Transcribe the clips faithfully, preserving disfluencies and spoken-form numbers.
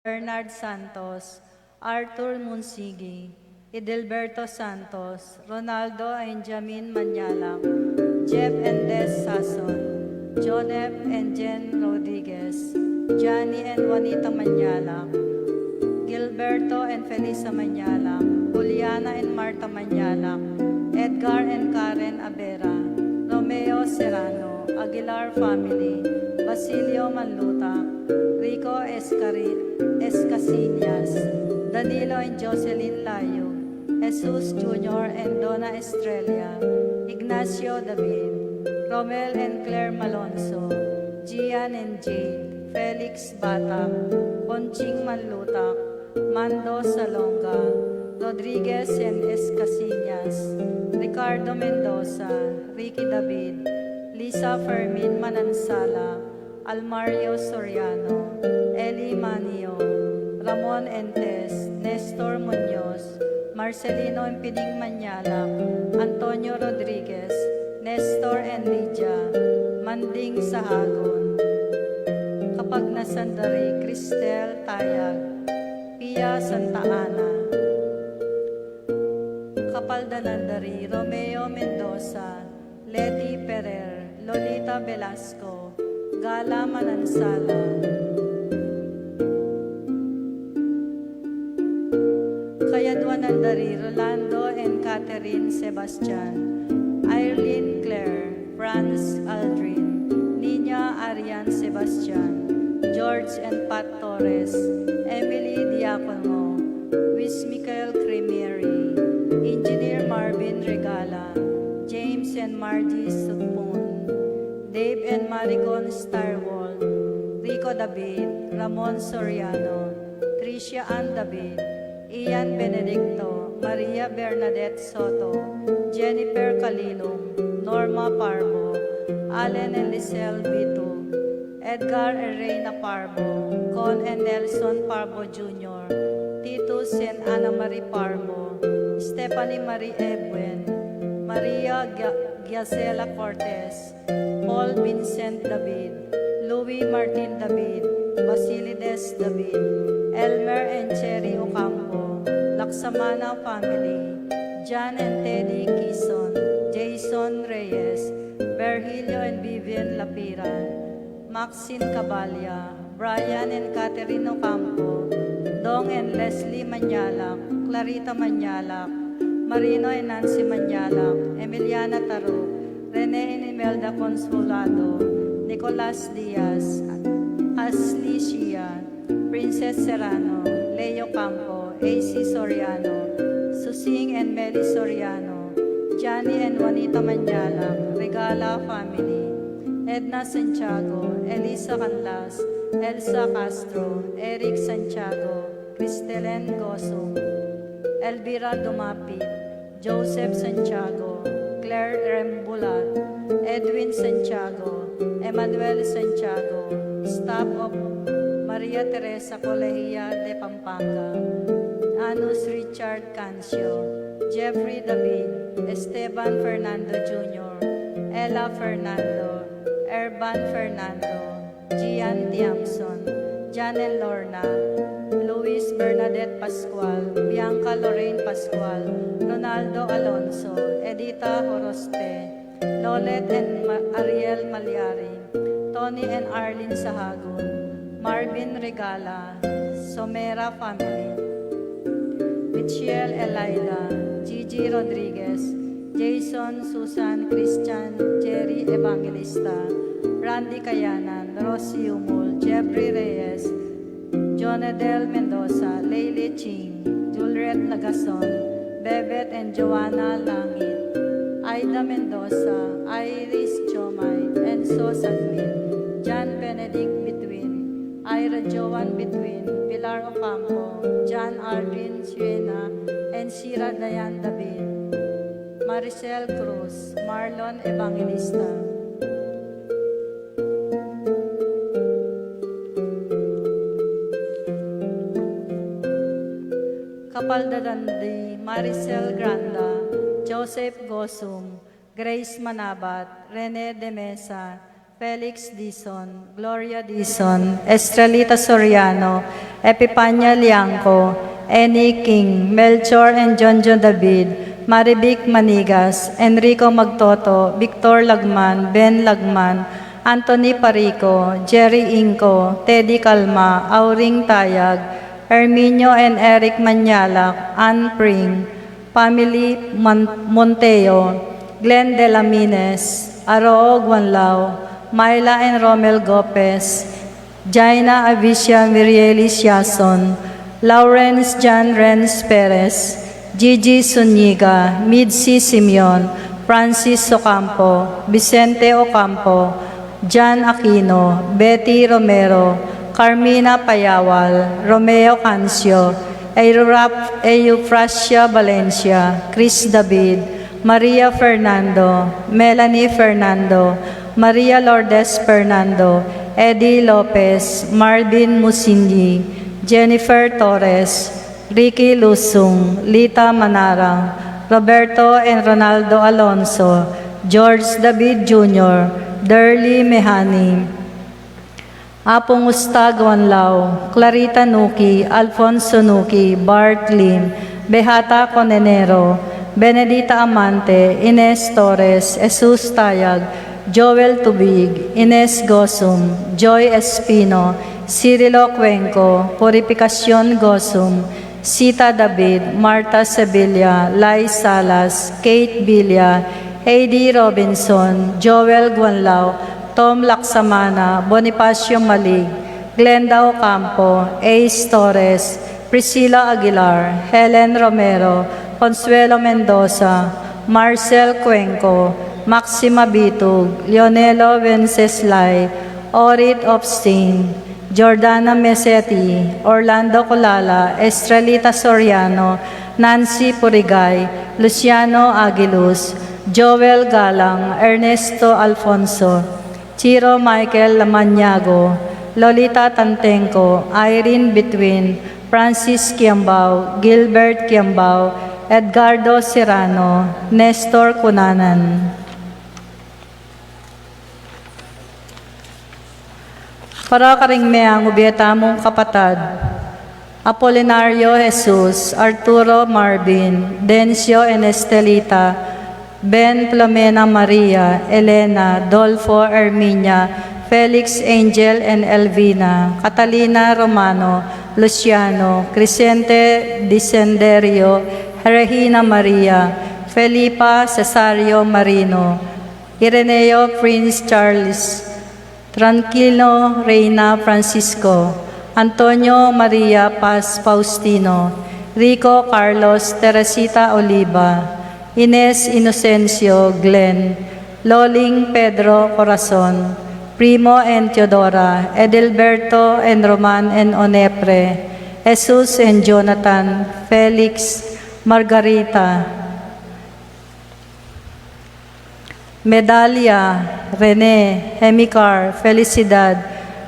Bernard Santos, Arthur Munsigi, Edilberto Santos, Ronaldo Benjamin Manyalak, Jeff and Des Sason, Jonep and Jen Rodriguez, Johnny and Juanita Manyalak, Gilberto and Felisa Manyalak, Juliana and Martha Manyalak, Edgar and Karen Abera, Romeo Serrano, Aguilar family, Basilio Manlutak, Rico Escari-, Escasinas, Danilo and Jocelyn Layo, Jesus Junior and Donna Estrella, Ignacio David, Romel and Claire Malonzo, Gian and Jade, Felix Batak, Conching Manlutak, Mando Salonga, Rodriguez and Escasinas, Ricardo Mendoza, Ricky David, Lisa Fermin Manansala, Almario Soriano, Eli Manio, Ramon Entes, Nestor Muñoz, Marcelino Empining Manyalak, Antonio Rodriguez, Nestor and Lydia, Manding Sahagun, kapagnasan da ri Cristel Tayag, Pia Santa Ana, kapaldanan da ri Romeo Mendoza, Leti Perer, Lolita Velasco, Gala Manansala. Kayadwanan da ri Rolando and Catherine Sebastian, Irene Claire, Franz Aldrin, Nina Arian Sebastian, George and Pat Torres, Emily Diacono, Luis Michael Cremieri, Engineer Marvin Regala, James and Margie Supon, Dave and Marigon Starwall, Rico David, Ramon Soriano, Tricia Ann David, Ian Benedicto, Maria Bernadette Soto, Jennifer Calilum, Norma Parbo, Allen and Lisel Bitug, Edgar and Reina Parbo, Con and Nelson Parbo Junior, Titus and Ana Marie Parbo, Stephanie Marie Ebuen, Maria Gia-, Giacela Cortez, Paul Vincent David, Louis Martin David, Basilides David, Elmer and Cherry Ocampo, Laksamana family, John and Teddy Kison, Jason Reyes, Virgilio and Vivian Lapiran, Maxine Cabalia, Brian and Catherine Ocampo, Dong and Leslie Manyalak, Clarita Manyalak, Marino and Nancy Manyalak, Emiliana Taruc, Rene and Imelda Consolado, Nicolas Diaz, Ashley Shia, Princess Serrano, Leo Campo, A C Soriano, Susing and Meli Soriano, Johnny and Juanita Manyalak, Regala family, Edna Santiago, Elisa Canlas, Elsa Castro, Eric Santiago, Cristelen Gosum, Elvira Dumapit, Joseph Santiago, Claire Rembulat, Edwin Santiago, Emmanuel Santiago, staff of Maria Teresa Colegio de Pampanga, Anus Richard Cancio, Jeffrey David, Esteban Fernando Junior, Ella Fernando, Erban Fernando, Gian Tiamson, Jan and Lorna, Luis Bernadette Pascual, Bianca Lorraine Pascual, Ronaldo Alonso, Edita Horoste, Lolet and Ma-, Ariel Malyari, Tony and Arlene Sahagun, Marvin Regala, Somera family, Michelle Elida, Gigi Rodriguez, Jason, Susan, Christian, Jerry Evangelista, Randy Kayanan, Rosie Umul, Jeffrey Reyes, Jonedel Mendoza, Lele Ching, Juliet Lagason, Bebet and Joanna Langit, Aida Mendoza, Iris Jomai, Enzo Sanmin, John Benedict Between, Ira Joan Between, Pilar Ocampo, John Aldrin Suena, and Sira Dayan David, Maricel Cruz, Marlon Evangelista. Kapaldanan di Maricel Granda, Joseph Gosum, Grace Manabat, Rene de Mesa, Felix Dizon, Gloria Dizon, Estrelita Soriano, Epipania Liangco, Annie King, Melchor and Jonjo David, Marivic Manigas, Enrico Magtoto, Victor Lagman, Ben Lagman, Anthony Parico, Jerry Inco, Teddy Calma, Auring Tayag, Herminio and Eric Manyalak, Ann Pring, Family Mon-, Monteo, Glenn Delamines, Aroo Guanlao, Myla and Romel Gopez, Jaina Avicia Mirielis Yason, Lawrence John Renz Perez, Gigi Zuniga, Midsi Simeon, Francis Ocampo, Vicente Ocampo, John Aquino, Betty Romero, Carmina Payawal, Romeo Cancio, Eura-, Eufrasia Valencia, Chris David, Maria Fernando, Melanie Fernando, Maria Lourdes Fernando, Eddie Lopez, Marvin Musingi, Jennifer Torres, Ricky Lusung, Lita Manarang, Roberto and Ronaldo Alonso, George David Junior, Derly Mehani, Apung Ustago Anlao, Clarita Nuki, Alfonso Nuki, Bart Lim, Behata Conenero, Benedita Amante, Ines Torres, Jesus Tayag, Joel Tubig, Ines Gosum, Joy Espino, Cirilo Cuenco, Purificacion Gosum, Sita David, Martha Sevilla, Lai Salas, Kate Villa, Heidi Robinson, Joel Guanlao, Tom Laksamana, Bonifacio Malig, Glenda Ocampo, Ace Torres, Priscilla Aguilar, Helen Romero, Consuelo Mendoza, Marcel Cuenco, Maxima Bitug, Leonelo Wenceslay, Orit Opstein, Jordana Meseti, Orlando Colala, Estrelita Soriano, Nancy Purigay, Luciano Aguiluz, Joel Galang, Ernesto Alfonso, Chiro Michael Lamaniago, Lolita Tantengco, Irene Between, Francis Kiambao, Gilbert Kiambao, Edgardo Serrano, Nestor Cunanan. Para karing meang ubie tamung kapatad, Apolinario Jesus, Arturo Marvin, Dencio and Estelita, Ben, Filomena Maria, Elena, Dolfo, Erminia, Felix, Angel and Elvina, Catalina Romano, Luciano, Crescente Disenderio, Regina Maria, Felipa, Cesario Marino, Ireneo, Prince Charles, Tranquilo, Reina, Francisco, Antonio, Maria, Paz, Faustino, Rico, Carlos, Teresita, Oliva, Ines, Inocencio, Glenn, Loling, Pedro, Corazon, Primo and Teodora, Edelberto and Roman and Onepre, Jesus and Jonathan, Felix, Margarita, Medalia, Rene, Hemicar, Felicidad,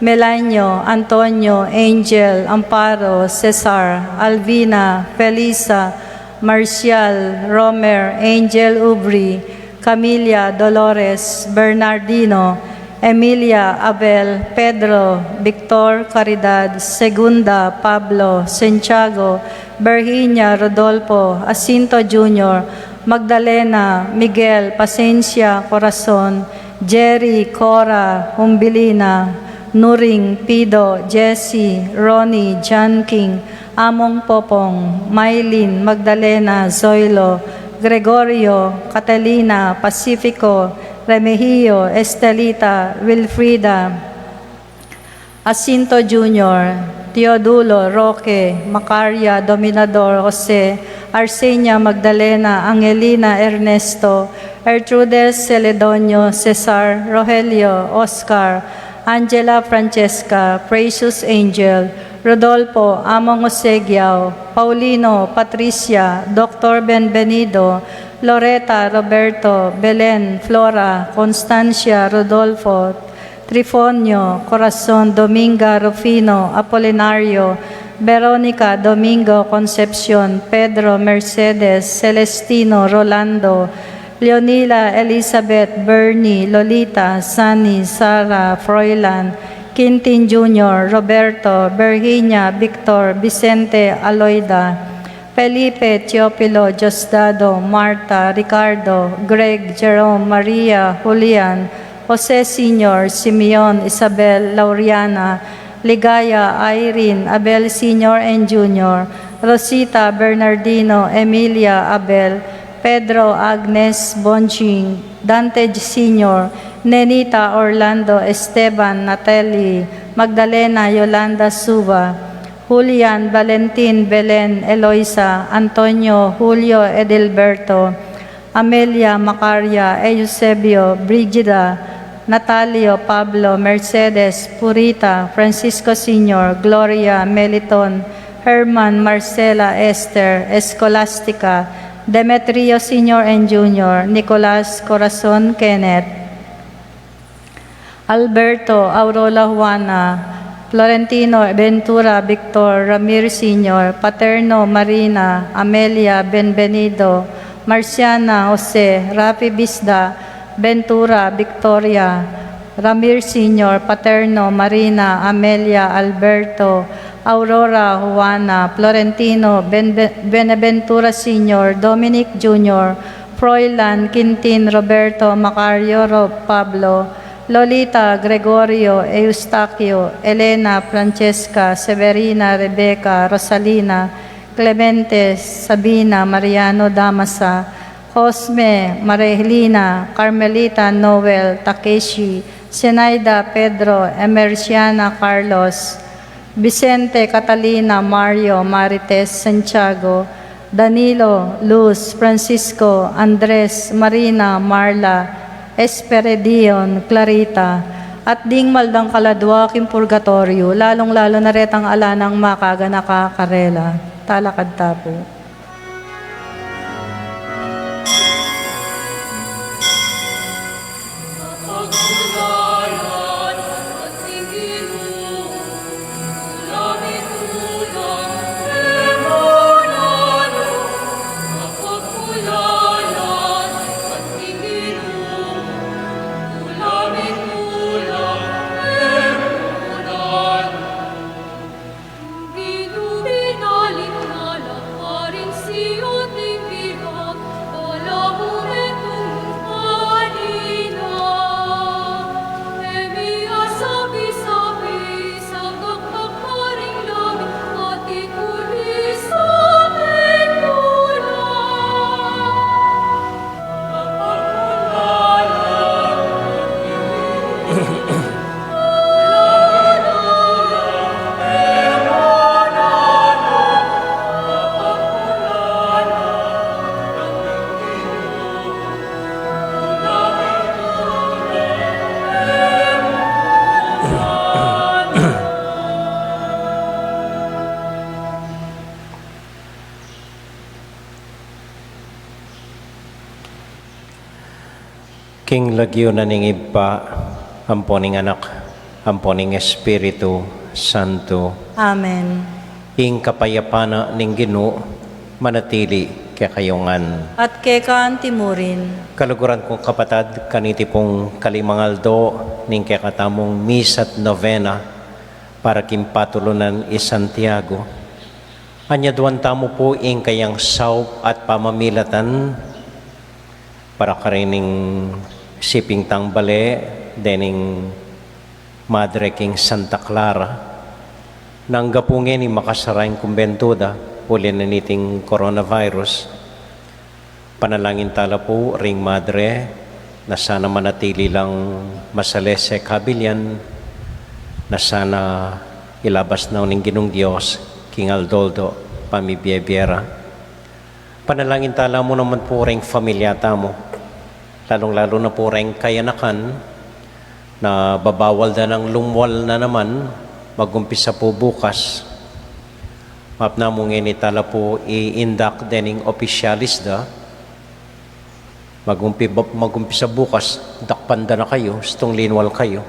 Melanio, Antonio, Angel, Amparo, Cesar, Alvina, Felisa, Marcial, Romer, Angel, Ubri, Camilla, Dolores, Bernardino, Emilia, Abel, Pedro, Victor, Caridad, Segunda, Pablo, Santiago, Virginia, Rodolfo, Jacinto Junior, Magdalena, Miguel, Pasencia, Corazon, Jerry, Cora, Umbilina, Nuring, Pido, Jesse, Ronnie, John King, Among Popong, Mylene, Magdalena, Zoilo, Gregorio, Catalina, Pacifico, Remigio, Estelita, Wilfrida, Jacinto Junior, Teodulo, Roque, Macaria, Dominador, Jose, Arsenia, Magdalena, Angelina, Ernesto, Gertrudes, Celedonio, Cesar, Rogelio, Oscar, Angela, Francesca, Precious Angel, Rodolfo, Among Jose Giao, Paulino, Patricia, Doctor Benvenido, Loreta, Roberto, Belen, Flora, Constancia, Rodolfo, Trifonio, Corazon, Dominga, Rufino, Apolinario, Veronica, Domingo, Concepcion, Pedro, Mercedes, Celestino, Rolando, Leonila, Elizabeth, Bernie, Lolita, Sunny, Sarah, Froilan, Quintin Junior, Roberto, Virginia, Victor, Vicente, Aloida, Felipe, Teofilo, Diosdado, Marta, Ricardo, Greg, Jerome, Maria, Julian, Jose Senior, Simeon, Isabel, Lauriana, Ligaya, Irene, Abel Senior and Junior, Rosita, Bernardino, Emilia, Abel, Pedro, Agnes, Bonjing, Dante Senior, Nenita, Orlando, Esteban, Natalie, Magdalena, Yolanda, Suva, Julian, Valentin, Belen, Eloisa, Antonio, Julio, Edilberto, Amelia, Macaria, Eusebio, Brigida, Natalio, Pablo, Mercedes, Purita, Francisco Senior, Gloria, Meliton, Herman, Marcela, Esther, Escolastica, Demetrio Senior and Junior, Nicolas, Corazon, Kenneth, Alberto, Aurola, Juana, Florentino, Ventura, Victor, Ramir Senior, Paterno, Marina, Amelia, Benvenido, Marciana, Jose, Rafi, Bisda, Ventura, Victoria, Ramir Senior, Paterno, Marina, Amelia, Alberto, Aurora, Juana, Florentino, Benve-, Benaventura Senior, Dominic Junior, Froilan, Quintin, Roberto, Macario, Ro-, Pablo, Lolita, Gregorio, Eustaquio, Elena, Francesca, Severina, Rebecca, Rosalina, Clemente, Sabina, Mariano, Damasa, Cosme, Marilina, Carmelita, Noel, Takeshi, Zenaida, Pedro, Emerciana, Carlos, Vicente, Catalina, Mario, Marites, Santiago, Danilo, Luz, Francisco, Andres, Marina, Marla, Esperidion, Clarita, at ding maldang kaladwa king purgatoryo, lalung-lalu na retang ala nang makaganaka karela. Talakad ta pu. King lagyu na ning Ibpa, ampo ning Anak, ampo ning Espiritu Santo. Amen. Ing kapayapan na ning Ginu manatili kekayu ngan. At keka antimurin. Kaluguran kung kapatad, kaniti pung kalimang aldo ning kekatamung misa't novena para king patulunan i Santiago. Anyaduan tamu pu ing kayang saup at pamamilatan para karing siping tang bale dening Madre king Santa Clara. Nangga pu ngeni makasara ing kumbentu da uli na niting coronavirus. Panalangin tala pu ring Madre na sana manatili lang masalese kabilyan, na sana ilabas na ning Ginung Dios king aldo-aldo pamibie-bie ra. Panalangin tala mu naman pu reng familia tamu, lalung-lalu na pu reng kayanakan na babawal da nang lumwal na naman, magumpisa pu bukas. Mapna mu ngeni tala pu iindak dening opisyalis da, magumpi-, magumpisa bukas, dakpan da na kayu, istung linwal kayu.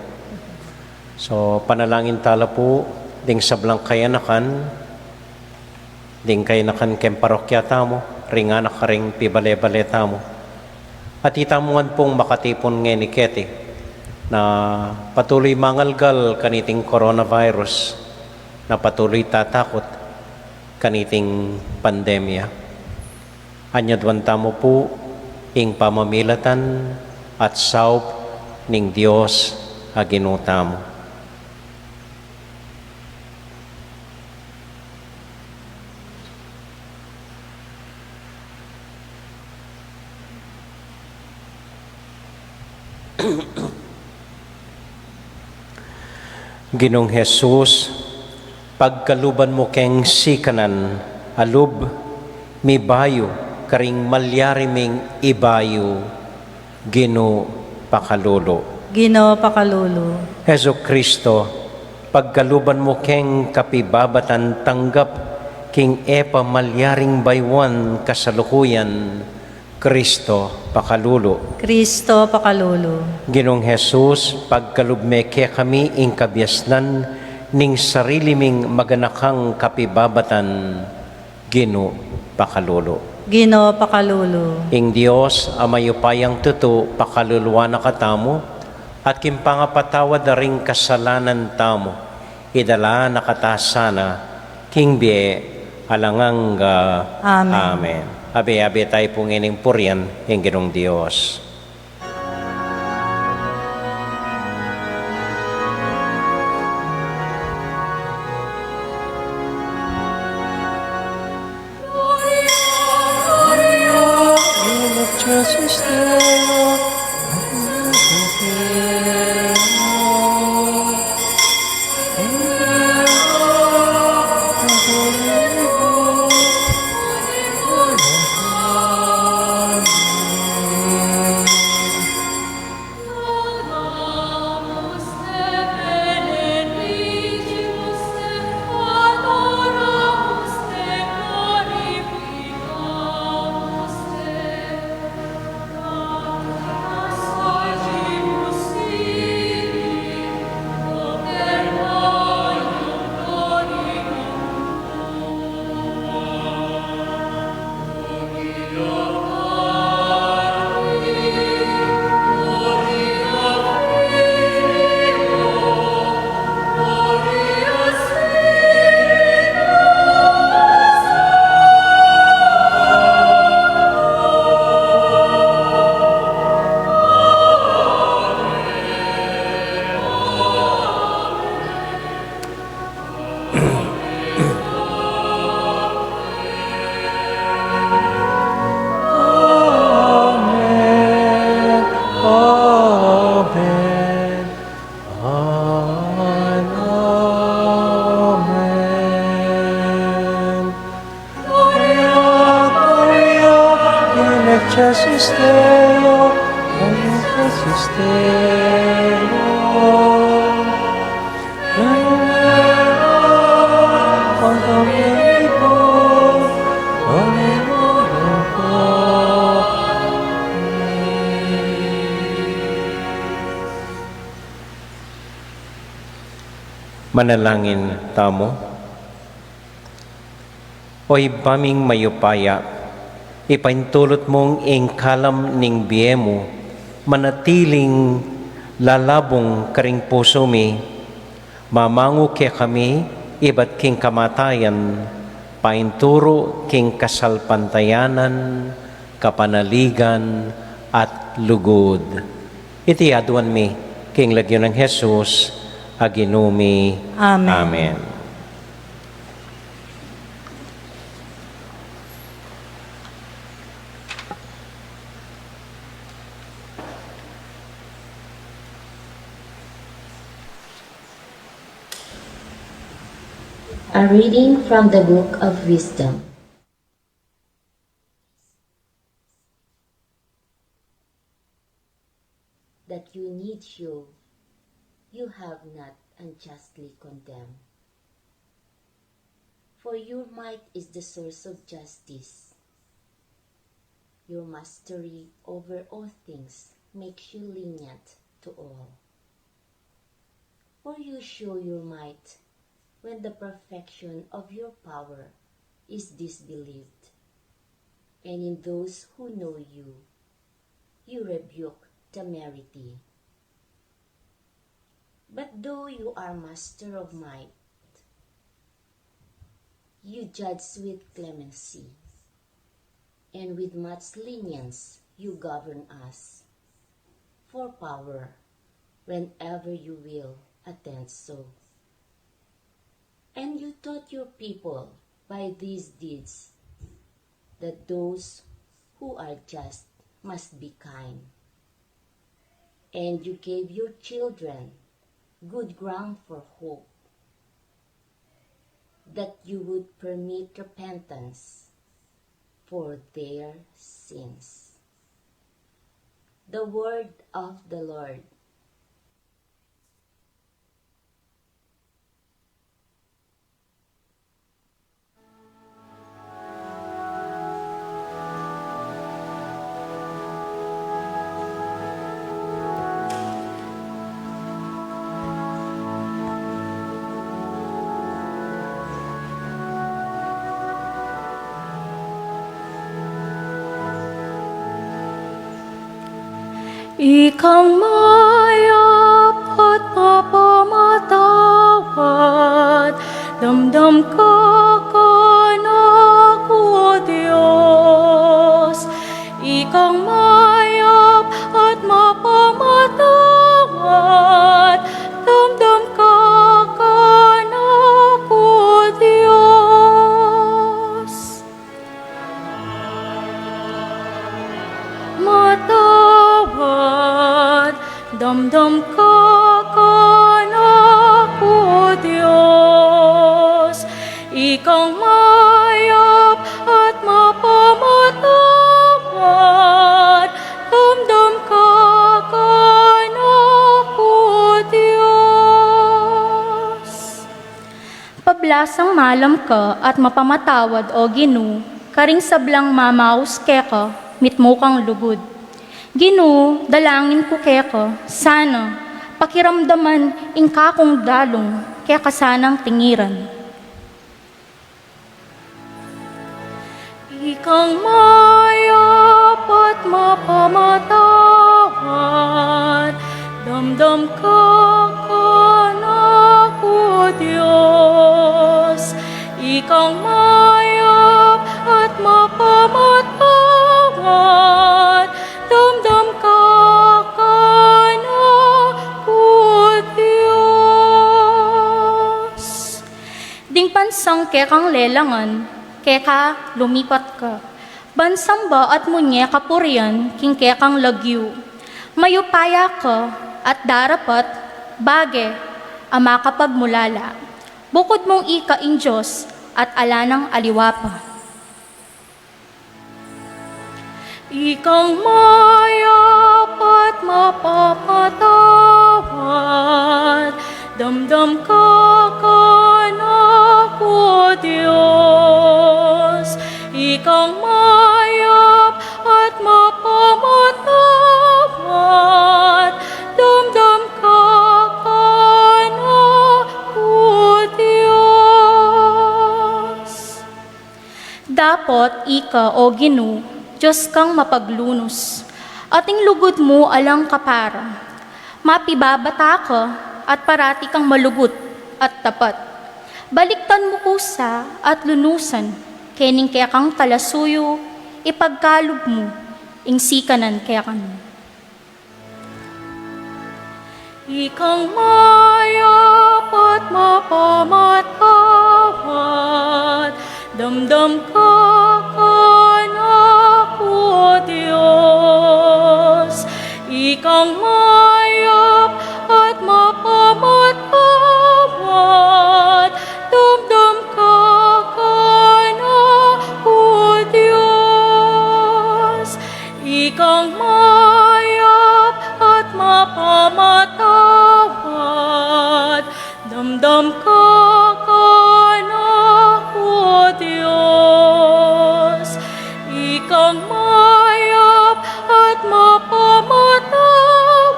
So, panalangin tala pu ding sablang kayanakan, ding kayanakan keng parokya tamu, ring anak, ring pibale-bale tamu. At itamu ngan pung makatipun ngeni keti na patuloy mangalgal kaniting coronavirus, na patuloy tatakut kaniting pandemya. Anyaduan tamu pu ing pamamilatan at saup ning Dios a Ginu tamu. Ginung Jesus, pagkaluban mu keng sikanan a lub mi bayu karing malyari ming ibayu, Ginu, pakalulu. Ginu, pakalulu. Jesu Kristo, pagkaluban mu keng kapibabatan tanggap king e pa malyaring bayuan kasalukuyan, Kristo, pakalulu. Kristo, pakalulu. Ginung Jesus, pagkalub me kekami ing kabiasnan ning sarili ming maganakang kapibabatan, Ginu, pakalulu. Ginu, pakalulu. Ing Dios a mayupayang tutu pakaluluan na katamu, at king pangapatawad da ring kasalanan tamu, idala na kata sana king bie alang angga. Amen. Amen. Abe, abe tayu pu ngening purian ing Ginung Dios. Amen. Amen. Amen. Gloria, Gloria in excelsis Deo, in excelsis Deo. Manalangin tamu. O Ibpa ming mayupaya, ipaintulut mung ing kalam ning bie mu manatiling lalabung karing pusu mi, mamangu kekami ibat king kamatayan, painturu king kasalpantayanan, kapanaligan, at lugud. Iti aduan mi king lagyu nang Jesus a Ginu mi. Amen. Amen. A reading from the Book of Wisdom. That you need show you have not unjustly condemned. For your might is the source of justice. Your mastery over all things makes you lenient to all. For you show your might when the perfection of your power is disbelieved, and in those who know you, you rebuke temerity. But though you are master of might, you judge with clemency, and with much lenience you govern us. For power, whenever you will, attends so. And you taught your people by these deeds that those who are just must be kind. And you gave your children good ground for hope, that you would permit repentance for their sins. The word of the Lord. Ikang mayap at mapamatawad, damdam ka kanaku, O Dios. Ikang mayap at mapamatawad, damdam ka kanaku, O Dios. Matawad, damdam ka kanaku, O Dios. Ikang mayap at mapamatawad, damdam ka kanaku, O Dios. Pablasang malam ka at mapamatawad, O Ginu, karing sablang mamaus keka, mitmu kang lugud. Ginu, dalangin ku keka, sana pakiramdaman ing kakung dalung keka sanang tingiran. Ikang mayap at mapamatawad, damdam ka kanaku, O Dios. Ikang mayap at mapamatawad, damdam ka kanaku, O Dios. Ding bansang kekang lelangan, keka lumipat ka. Bansang ba at munye kapurian king kekang lagyu. Mayupaya ka at darapat, bage a makapagmulala. Bukud mung ika ing Dios at ala nang aliwa pa. Ikang mayap at mapamatawad, damdam ka kanaku, O Dios. Ikang mayap at mapamatawad, damdam ka kanaku, O Dios. Dapot ika, O Ginu, Dios kang mapaglunus, at ing lugud mu alang kapara. Mapibabata ka at parati kang malugut at tapat. Baliktan mu ku sa at lunusan, kening kekang talasuyu, ipagkalub mu ing sikanan kekami. Ikang mayap at mapamatawad, damdam ka kanaku, O Dios. Ikang mayap at mapamatawad, damdam ka kanaku, O Dios. Ikang mayap at mapamatawad, damdam ka kanaku, O Dios. Ikang mayap at mapamatawad,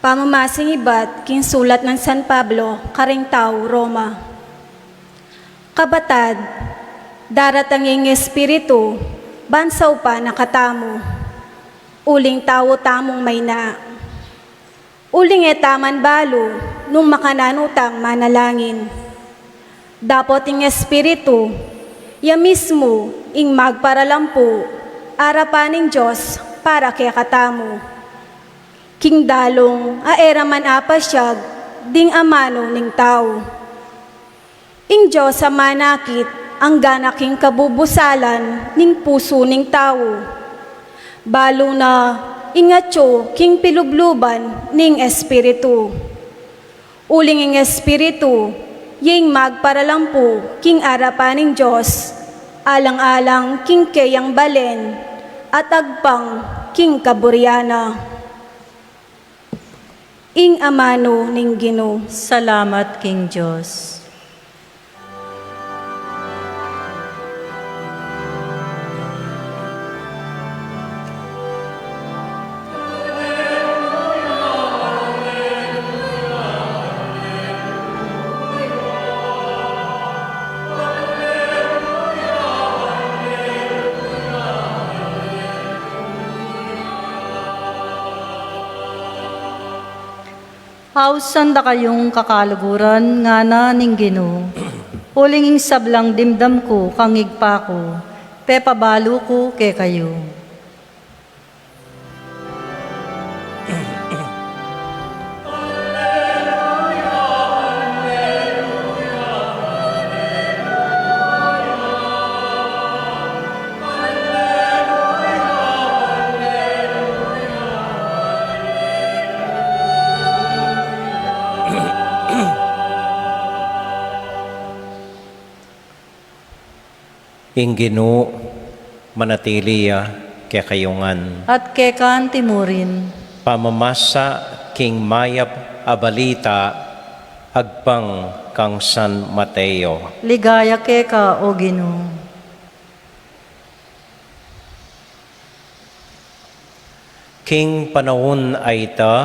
Pamamasing ibat king sulat nang San Pablo karing tau Roma. Kapatad, daratang ing Espiritu, ban saupan na katamu. Uling tau tamung mayna. Uling e taman balu nung makananu tang manalangin. Dapot ing Espiritu, ya mismu ing magparalampu arapan ning Dios para kekatamu. King dalung a e ra man apasyag ding amanu ning tau. Ing Dios a manakit anggana king kabubusalan ning pusu ning tau. Balu na ing atyu king pilubluban ning Espiritu. Uling ing Espiritu, ya ing magparalampu king arapan ning Dios, alang-alang king keyang balen, at agpang king kaburian na. Ing amanu ning Ginu. Salamat king Dios. Ausan da kayung kakaluguran, ngana ning Ginu, uling ing sablang dimdam ku kang Ibpa ku, pepabalu ku kekayu. Ing Ginu manatili ya kekayu ngan. At keka anti murin. Pamamasa king mayap a balita agpang kang San Mateo. Ligaya keka, O Ginu. King panaun a ita,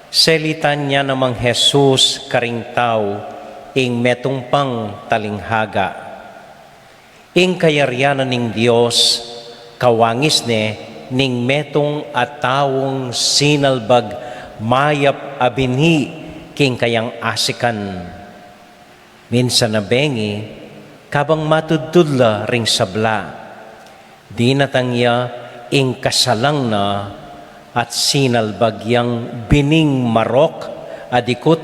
selitan ya namang Jesus karing tau ing metung pang talinghaga. Ing kayarian na ning Dios, kawangis ne ning metung a taung sinalbag mayap a binhi king kayang asikan. Minsan a bengi, kabang matudtud la ring sabla, dinatang ya ing kasalang na at sinalbag yang bining marok a dikut,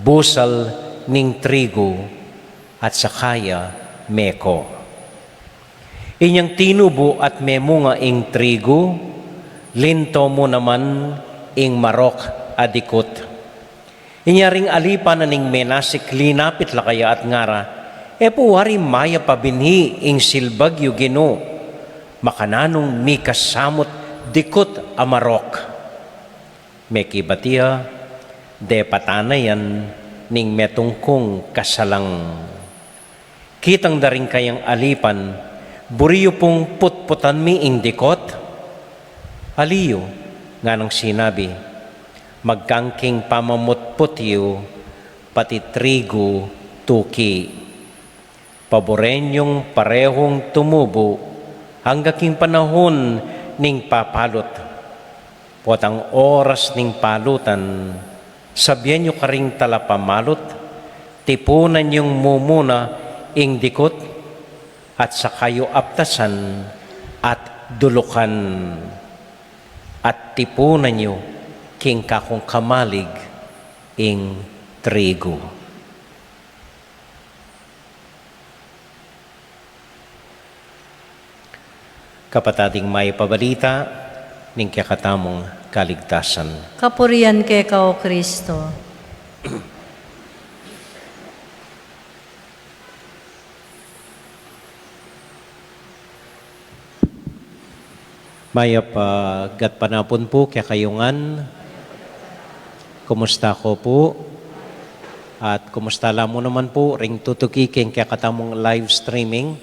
busal ning trigu, at saka ya meko. Inyang tinubu at memunga ing trigu, linto mu naman ing marok a dikut. Inya ring alipan na ning menasik linapit la kaya at ngara, "E pu wari mayap a binhi ing silbag yu, Ginu, makananung mika samut dikut a marok?" Mekibat ya, "Depatan na yan ning metung kung kasalang." Kitang da ring kayang alipan, "Buri yu pung putputan mi ing dikut?" "Ali yu," nganang sinabi, "magkang king pamamutput yu, pati trigu tuki. Paburen yung parehung tumubu angga king panahun ning papalut. Potang oras ning palutan, sabian yu karing talapamalut, tipunan yung mumuna ing dikut, at saka yu aptasan at dulukan, at tipunan yu king kakung kamalig ing trigu." Kapatad, ing mayap a balita ning kekatamung kaligtasan. Kapurian keka, O Kristo. Mayap a gatpanapun pu kekayu ngan. Kumusta ko pu? At kumusta la mu naman pu ring tutuki king kekatamung live streaming,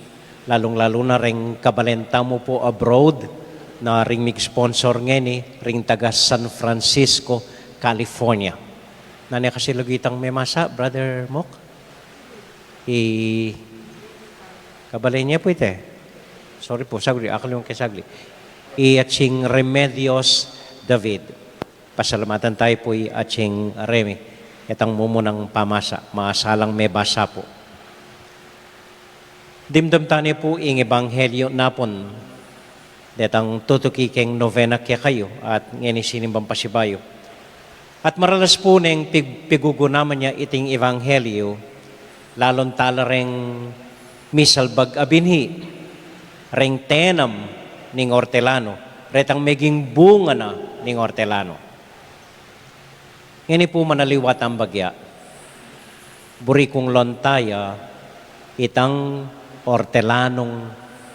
lalung-lalu na ring kabalen tamu pu abroad na ring mig-sponsor ngeni, ring taga San Francisco, California. Nanu kasi lagu itang memasa, Brother Mok? I, kabalen ye pu ita. Sorry pu, sagli, akal yung kay sagli. I Atsing Remedios David. Pasalamatan tayu pu i Atsing Remy. Itang mumunang pamasa, masalang mebasa pu. Dimdam tane pu ing ebanghelyo napun detang tutuki keng novena kekayu at ngeni sinimbang pasibayu. At maralas pu neng pig-, pigugunaman ya iting ebanghelyo, lalung tala reng misalbag a binhi, reng tenam ning ortelano, retang meging bunga na ning ortelano. Ngeni pu manaliwa tang bagya. Buri kung lonta ya itang ortelanung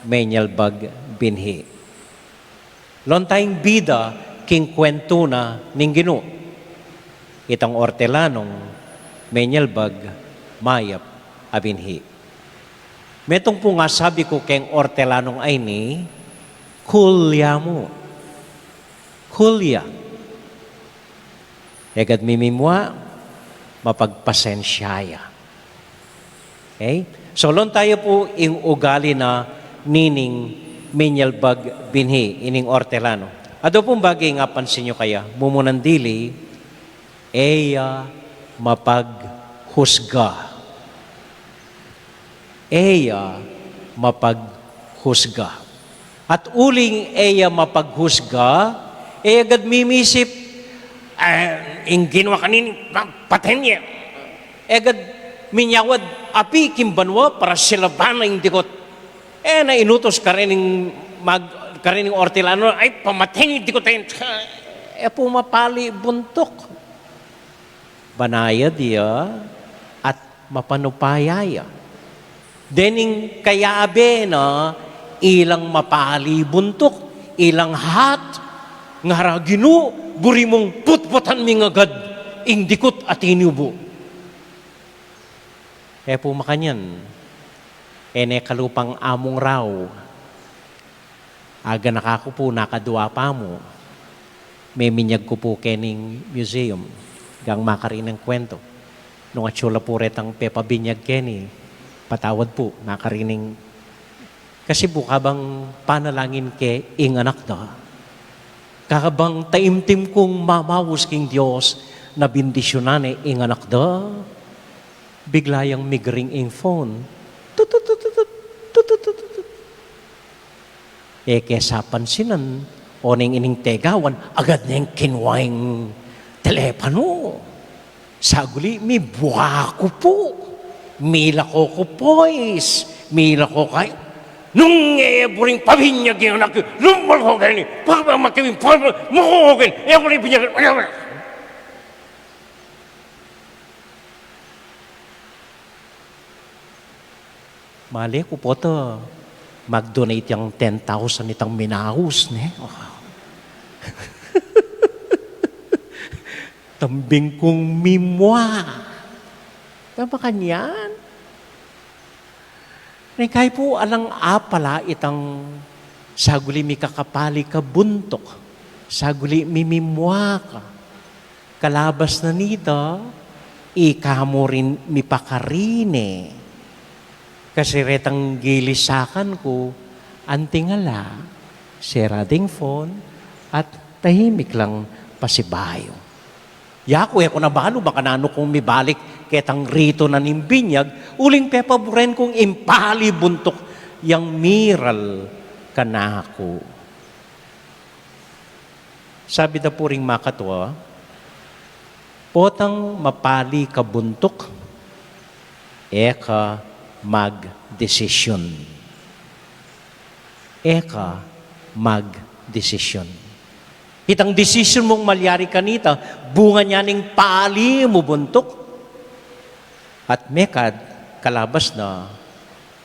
menyalbag binhi. Lonta ing bida king kwentu na ning Ginu. Itang ortelanung menyalbag mayap a binhi. Metung pung asabi ku keng ortelanung a ini, cool ya mu. Cool ya. E gad mimimua, mapagpasensya ya. Okay? So, lonta ya pu ing ugali na nining menyalbag binhi, ining ortelano. Adwa pung bage ing apansin yu kaya, mumunang dili, e ya mapaghusga. E ya mapaghusga. At uling e ya mapaghusga, e ya gad mimisip, "Ah, ing ginawa kanini, pa-, paten ye." E gad minyawad api king banua para silaban na ing dikut. E na inutus karening mag-, karening ortelano, "Ay, pamaten ing dikut a yan." E pu mapali buntuk. Banayad ya at mapanupaya ya. Dening kayabe na ilang mapali buntuk, ilang hat, ngara, "Ginu, buri mung putputan mi ngagad ing dikut a tiniubu." E pu makanyan, e ne kalupang amung rau. Aga na kaku pu nakadwa pa mu, meminyag ku pu kening museum, gang makarining kwentu. Nung atsu la pu retang pepabinyag keni, patawad pu, makarining. Kasi pu kabang panalangin ke ing anak da, kabang taimtim kung mamaus king Dios na bindisyunan ne ing anak da, bigla yang migring ing phone. Tut, tut, tut, tut, tut. E ke sa pansinan, oneng ining tegawan, agad neng kinua ing telepanu. Saguli, mibuaku pu. Milako ku, pois. Milako kay. Nung e buring pabinyag ing anak, lumal ku keni. Pagmamakiwing, pagmamakiwing, e ku na binyag. Male ku pu ta mag-donate yang ten thousand itang minaus, ne? Tambing kung mimua. Tama kanyan? Neng kai pu alang apala itang saguli mikakapali ka buntuk, saguli mimimua ka. Kalabas na nita, ika mu rin mipakarine. Kasi retang gilisakan ku, anting ala, sera ding phone, at tahimik lang pasibayu. Yaku, e ku na balu, baka nanu kung mibalik ketang ritu na ning binyag, uling pepaburen kung impali buntuk yang miral kanaku. Sabi da pu ring makatua, potang mapali ka buntuk, e ka magdesisyun. E ka magdesisyun. Itang desisyun mung malyari kanita, bunga niya ning pali mu buntuk. At mekad, kalabas na,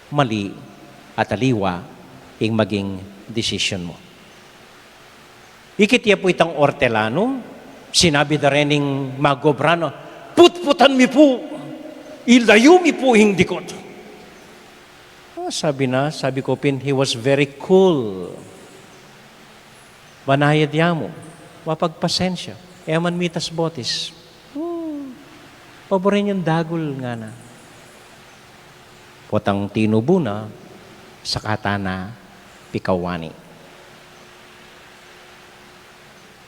mali at aliwa ing maging desisyun mu. Ikit ya pu itang ortelano, sinabi da rening magobra na, "Putputan mi pu, ilayu mi pu ing dikut." Ah, sabi na, sabi ku pin, he was very cool. Banayad ya mu, mapagpasensya. E man mitas botis. "Oh, paburen yung dagul," ngana. Potang tinubu na, saka ta na pikawani.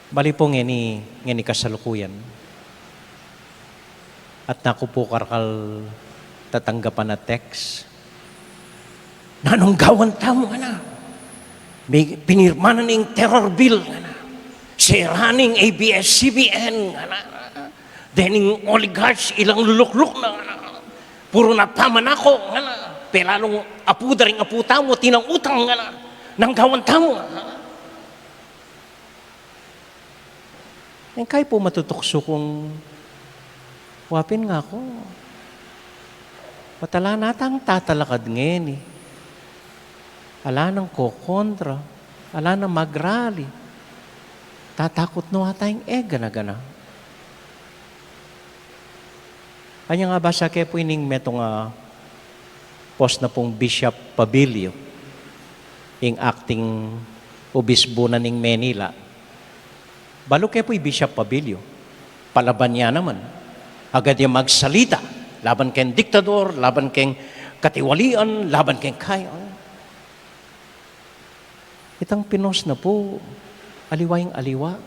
Bali pu ngeni, ngeni kasalukuyan. At naku pu karakal tatanggapan a text. "Nanung gawan tamu?" ngana. "May pinirma na ning terror bill," ngana. "Sera ning A B S C B N," ngana. "Dening oligarchs ilang lulukluk na," ngana. "Puru na pamanako," ngana. "Pelalung apu da ring apu tamu atin utang," ngana. "Nang gawan tamu?" Neng kai pu matutuksu kung wapin nga ku, "Watala na tang tatalakad ngeni. Ala nang kokontra, ala nang magrali. Tatakut no ata ing e gana-gana." Anya nga basa ke pu ining metung a post na pung Bishop Pabilio, ing acting obisbu na ning Manila. Balu ke pu i Bishop Pabilio, palaban ya naman. Agad ya magsalita laban keng diktador, laban keng katiwalian, laban keng kaya. Itang pinost na pu, aliwa ing aliwa.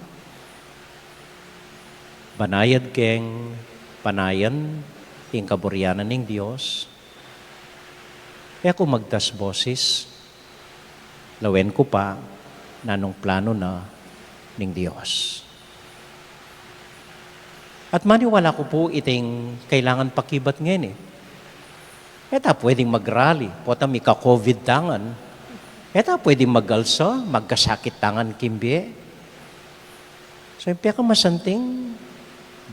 Banayad keng panayan ing kaburian na ning Dios. E ku magtas bosis, lawen ku pa nanung planu na ning Dios. At maniwala ku pu iting kailangan pakibat ngeni. E ta pwedeng magrali, pota mika-covid tangan. E ta pwedeng magalsa, magkasakit tangan king bie. So, ing pekamasanting,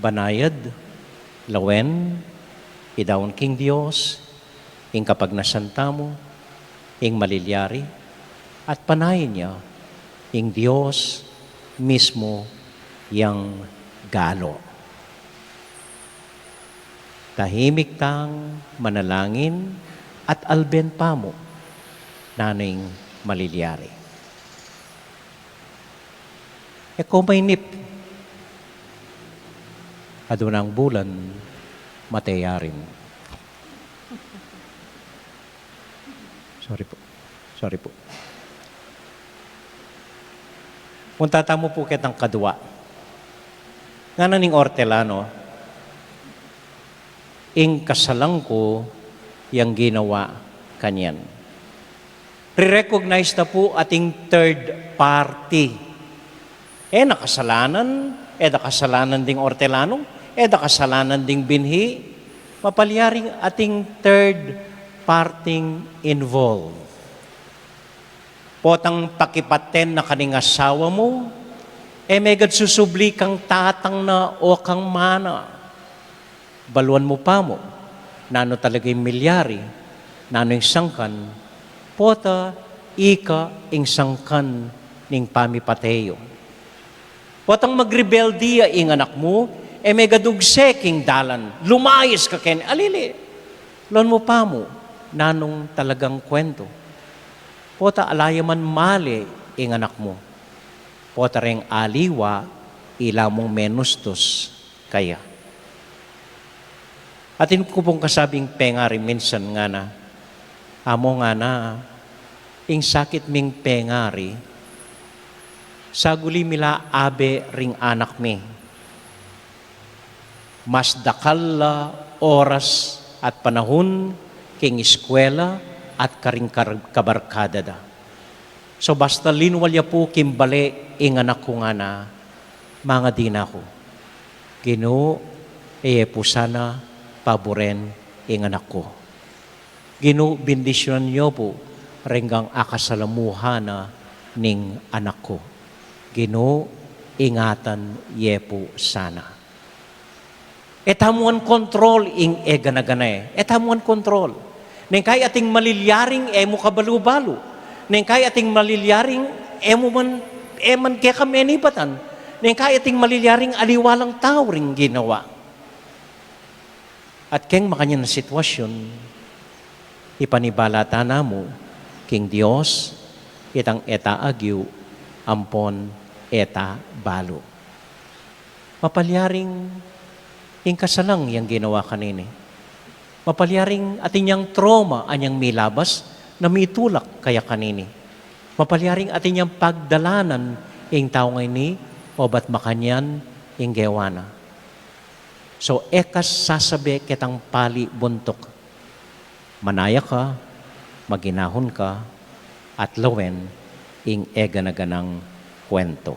banayad, lawen, idaun king Dios, ing kapagnasan tamu, ing malilyari, at panayan ya, ing Dios mismu yang galo. Tahimik tang manalangin at alben pamu nanu ing malilyari. E ko mainip, adunang bulan, mate ya rin. Sorry po. Sorry po. Punta tamu po ketang kadua. Ngana ning ortelano, ing kasalan ku yang ginawa kanyan. Re-recognize na po ating third party. E na kasalanan, e da kasalanan ding ortelanong, e da kasalanan ding binhi, mapalyaring ating third parting involved. Potang pakipaten na kaning asawa mu, e megad susubli kang tatang na o kang mana. Baluan mu pamu, nanu talaga ing milyari, nanu ing sangkan, pota ika ing sangkan ning pamipate yu. Potang magrebelde ya ing anak mu, e megadugse king dalan, lumayas ka keni, alili. Baluan mu pamu, nanung talagang kwento. Pota ala ya man male ing anak mu. Pota reng aliwa, ila mung menustus kaya. Atin ku pung kasabing pengari minsan ngana, "Amo," ngana, "ing sakit ming pengari, saguli mi la abe ring anak mi. Mas dakal la oras at panahun king eskwela at karing kar-, kabarkada da. So basta linwal ya pu king bale ing anak ku," ngana, mangadi na ku, "Ginu, e ye pu sana paburen ing anak ku. Ginu, bendisyunan yu pu reng akasalamuha na ning anak ku. Ginu, ingatan ye pu sana." E tamu ngan kontrol ing e gana-gana e. E tamu ngan kontrol. Neng kai ating malilyaring e mu kabalu-balu. Neng kai ating malilyaring e mu man, e man keka menibatan. Neng kai ating malilyaring aliwa lang tau ring ginawa. At keng makanyan a sitwasyun, ipanibala ta namu king Dios itang e ta agyu ampon e ta balu. Mapalyaring ing kasalang yang ginawa kanini. Mapalyaring atin yang trauma anyang milabas na mitulak kaya kanini. Mapalyaring atin yang pagdalanan ing tau ngeni, obat makanyan ing gewa na. So, e ka sasabe ketang pali buntuk. Manaya ka, maginahun ka, at lawen ing e gana-ganang kuwentu.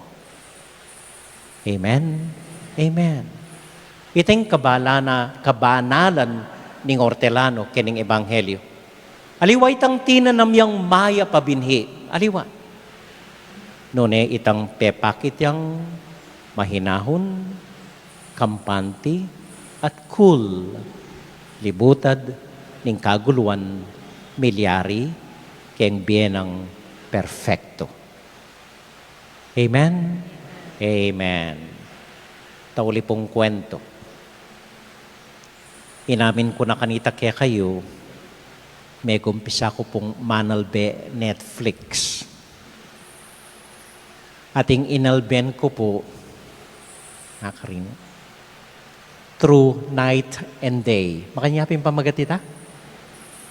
Amen? Amen. Iteng kabala na, kabanalan ning ortelano kening ebanghelyo. Aliwa itang tinanam yang mayap a binhi. Aliwa. Nune itang pepakit yang mahinahun, kampante, at cool, libutad ning kaguluan, milyari keng bie nang perfekto. Amen? Amen. Tauli pung kuwentu. Inamin ku na kanita kekayu, megumpisa ku pung manalbe Netflix. Ating inalben ku pu, nakarin, Through Night and Day. Makanyan pin pamagat ita?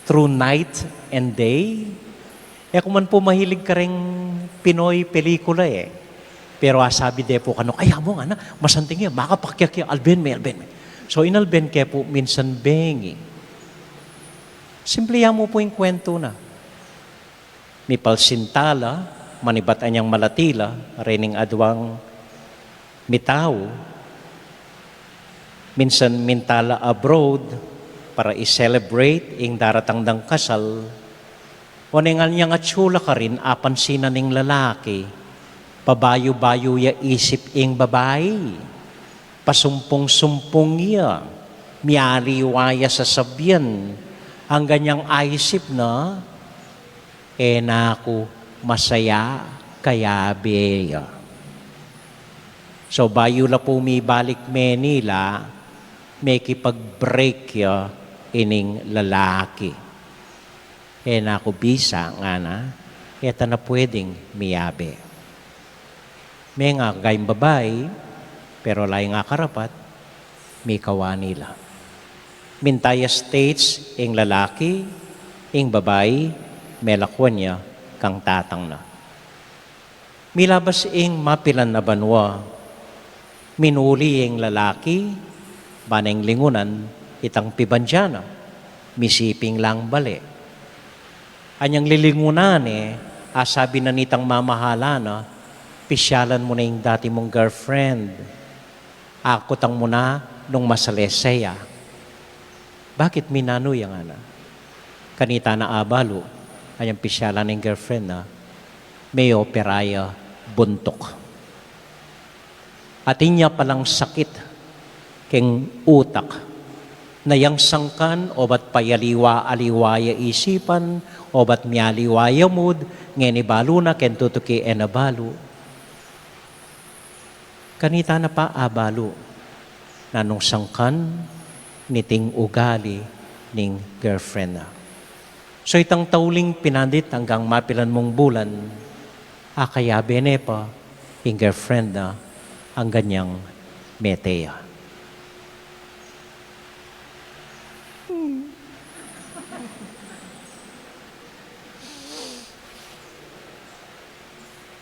Through Night and Day. E ku man pu mahilig kareng Pinoy pelikula e. Pero asabi de pu kanu, "Ay, amu ngana, masanting ya, makapakyak ya, alben me, alben me." So, inalben ke pu, minsan bengi. Simple ya mu pu ing kuwentu na. Mipalsinta la, manibat anyang malati la, rening adwang mitau, minsan minta la abroad para i-celebrate ing daratang dang kasal, o neng anyang atsu la karin apansinan ing lalaki, pabayu-bayu ya isip ing babai, pasumpung-sumpung ya, mialiwa ya sasabian, anggang anyang aisip na, e na ku masaya kayabe ya. So, bayu la pu mibalik Manila, mekipag-break ya ining lalaki. E na ku bisa, ngana, e ta na pwedeng miyabe. Menga keng babai, pero ala ing akarapat, mikawani la. Minta ya States ing lalaki, ing babai, melakwan ya kang tatang na. Milabas ing mapilan a banua, minuli ing lalaki, ba neng lingunan itang pibandian na, misiping lang bale. Anyang lilingunan e, asabi na nitang mamahalan na, "Pisyalan mu na ing dati mung girlfriend. Akutang mu na nung masalese ya." "Bakit, mi nanu ya?" ngana. Kanita na abalu, anyang pisyalan ing girlfriend na, me-opera ya buntuk. Atin ya palang sakit keng utak, na yang sangkan obat payaliwa-aliwa ya isipan, obat mialiwa ya mood, ngeni balu na keng tutuki e na balu. Kanita na pa abalu, nanung sangkan niting ugali ning girlfriend na. So itang tauling pinandit anggang mapilan mung bulan, akayabe ne pa ing girlfriend na anggang yang mete ya.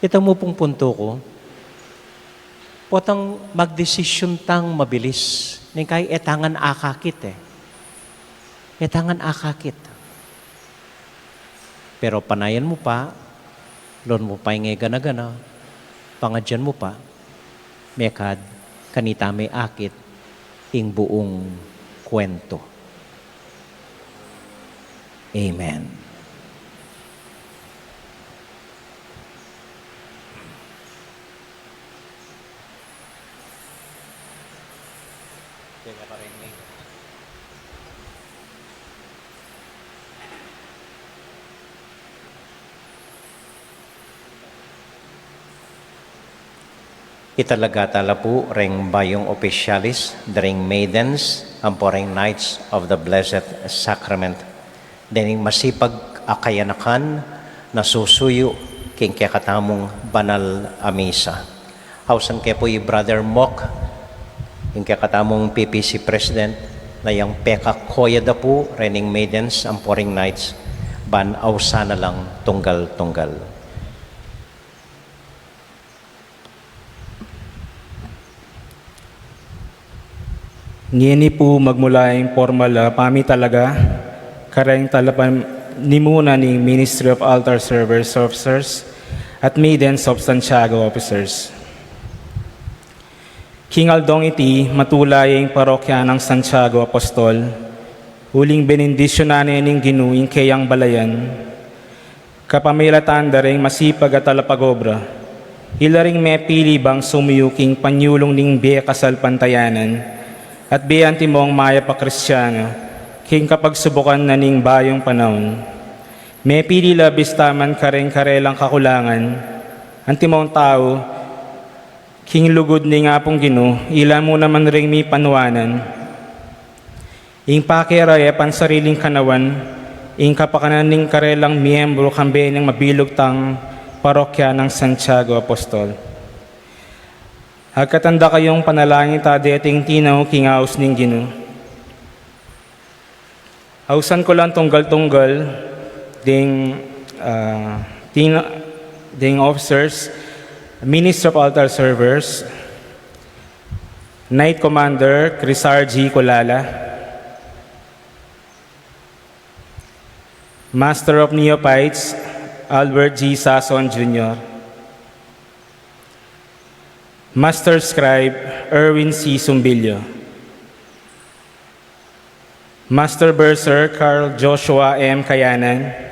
Ita mu pung puntu ku, potang magdesisyun tang mabilis, neng kai e ta ngan akakit e. E ta ngan akakit. Pero panayan mu pa, lon mu pa ing e gana-gana, pangadyan mu pa, mekad kanita me akit ing buung kuwentu. Amen. Italaga ta la pu reng bayung opisyalis, da reng maidens, ampo reng Knights of the Blessed Sacrament, dening masipag a kayanakan na susuyu king kekatamung banal a misa. Ausan ke pu i Brother Mok Ing kekatamung P P C President, na yang pekakoya da pu rening maidens ampo ring knights, ban ausan na lang tunggal-tunggal. Ngeni pu magmula ing pormal a pamitalaga kareng talapanimunan ning Ministry of Altar Servers Officers at Maidens of Santiago Officers. King aldong iti, matula ya ing parokya nang Santiago Apostol, uling benendisyunan ne ning Ginu ing keyang balayan, kapamilatan da ring masipag a talapagobra. Ila ring mepili bang sumuyu king panyulung ning bie kasalpantayanan at bie antimong mayap a Kristiano king kapagsubukan na ning bayung panaun. Mepili la bista man kareng karelang kakulangan, antimong tau, king lugud ning Apung Ginu, ila mu naman ring mipanuanan. Ing pakera e pansariling kanawan, ing kapakanan ning karelang miyembru kambe ning mabilug tang parokya nang Santiago Apostol. Agkatan da kayung panalangin ta deting tinaw king aus ning Ginu. Ausan ku lang tunggal-tunggal ding, ah, tina-, ding officers, Minister of Altar Servers, Knight Commander Crisar G Colala, Master of Neophytes Albert G Sason Junior, Master Scribe Erwin C Sumbillo, Master Bursar Carl Joshua M Kayanan,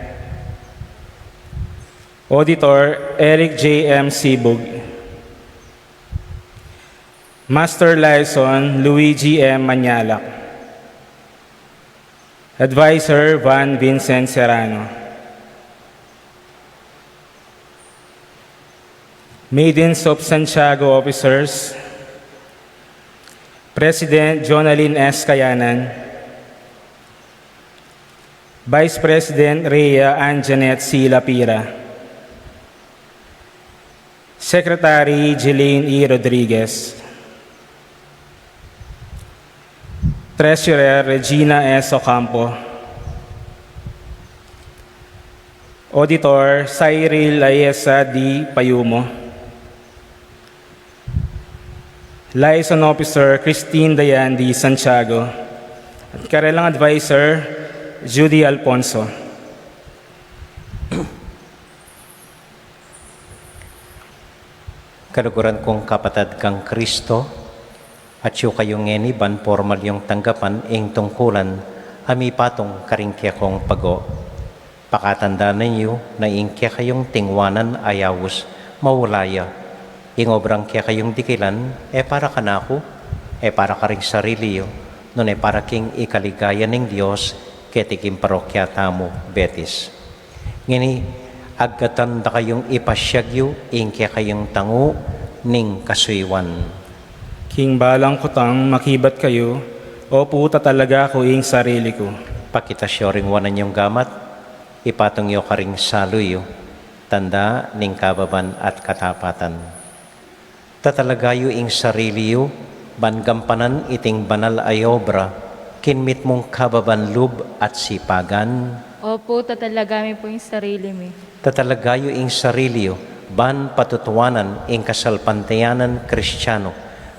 Auditor Eric J M Sibug, Master Liaison Luigi M Manyalak, Advisor Van Vincent Serrano, Maidens of Santiago Officers, President Jonalyn S Kayanan, Vice President Rhea Ann Janet C Lapira, Secretary Jeline E Rodriguez, Treasurer Regina S Ocampo, Auditor Cyril Ayesa D Payumo, Liaison Officer Christine Dayan D Santiago, at karelang Advisor Judy Alfonso. Kaluguran kung kapatad kang Kristo, atyu kayu ngeni ban pormal yung tanggapan ing tungkulan a mipatung karing kekong pago. Pakatandanan yu na ing kekayung tingwanan a yaus mawala ya. Ing obrang kekayung dikilan, e para kanaku, e para karing sarili yu, nune para king ikaligaya ning Dios keti king parokya tamu, Betis. Ngeni, agkatan da kayung ipasiag yu ing kekayung tangu ning kasuyuan. King balang kutang makibat kayu, opu, tatalaga ku ing sarili ku. Pakitas yu ring wanan yung gamat, ipatung yu karing salu yu, tanda ning kababan at katapatan. Tatalaga yu ing sarili yu ban gampanan iting banal a obra king mitmung kababan lub at sipagan. Opu, tatalaga mi pu ing sarili mi. Tatalaga yu ing sarili yu ban patutuanan ing kasalpantayanan Kristiano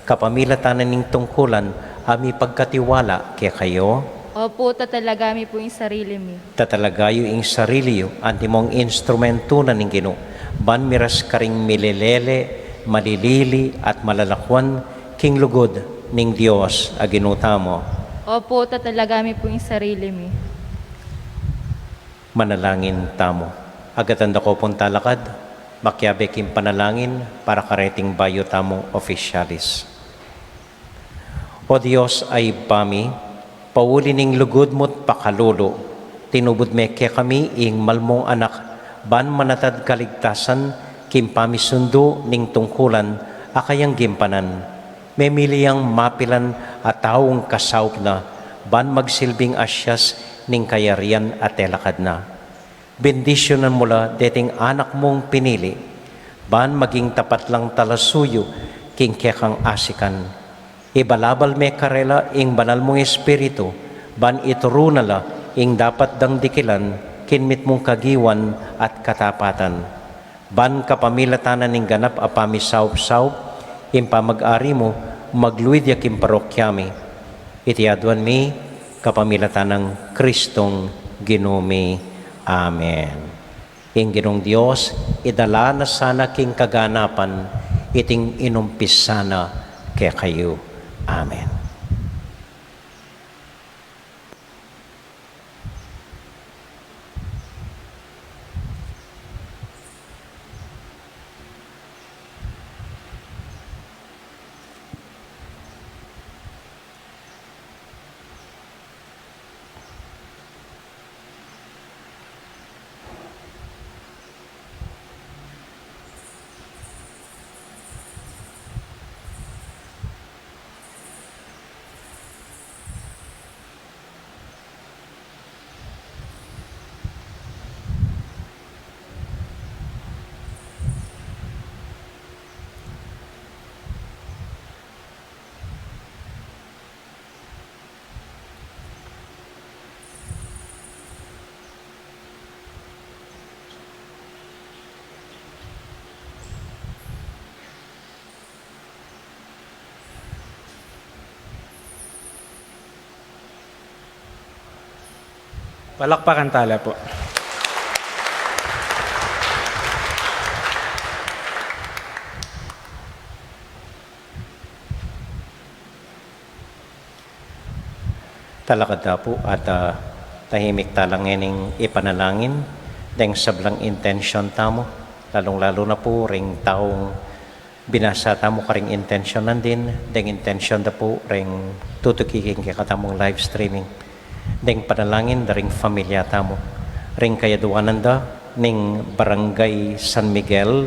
kapamilatan ning tungkulan a mipagkatiwala kekayu. Opu, tatalaga mi pu ing sarili mi. Tatalaga yu ing sarili yu antimong instrumentu na ning Ginu ban miras karing milelele, malilili, at malalakuan king lugud ning Dios a Ginu tamu. Opu, tatalaga mi pu ing sarili mi. Manalangin tamu. Agkatan da ku pung talakad, makiabe king panalangin para kareting bayu tamung ofisyalis. O Dios a Ibpa mi, pauli ning lugud mu't pakalulu, tinubud me kekami ing malmung Anak ban manatad kaligtasan king pamisundu ning tungkulan a kayang gimpanan. Memili yang mapilan a taung kasaup na ban magsilbing asyas ning kayarian a telakad na. Bendisyunan mu la deting anak mung pinili ban maging tapat lang talasuyu king kekang asikan. Ibalabal me karela ing Banal mung Espiritu, ban ituru na la ing dapat dang dikilan king mitmung kagiwan at katapatan. Ban kapamilatan na ning ganap a pamisaup-saup, ing pamag-ari mu, magluid ya king parokya mi. Iti aduan mi, kapamilatan nang Kristong Ginu mi. Amen. Ing Ginung Dios, idala na sana king kaganapan, iting inumpisa na kekayu. Amen. Palakpakan tala po. Talakad ta pu at, ah, tahimik talang ngening ipanalangin deng sablang intensyon tamu, lalung-lalu na pu ring taung binasa tamu karing intensyon nandin, deng intensyon da pu ring tutuki king kekatamung live streaming, deng panalangin da ring familia tamu, ring kayaduanan da ning Barangay San Miguel,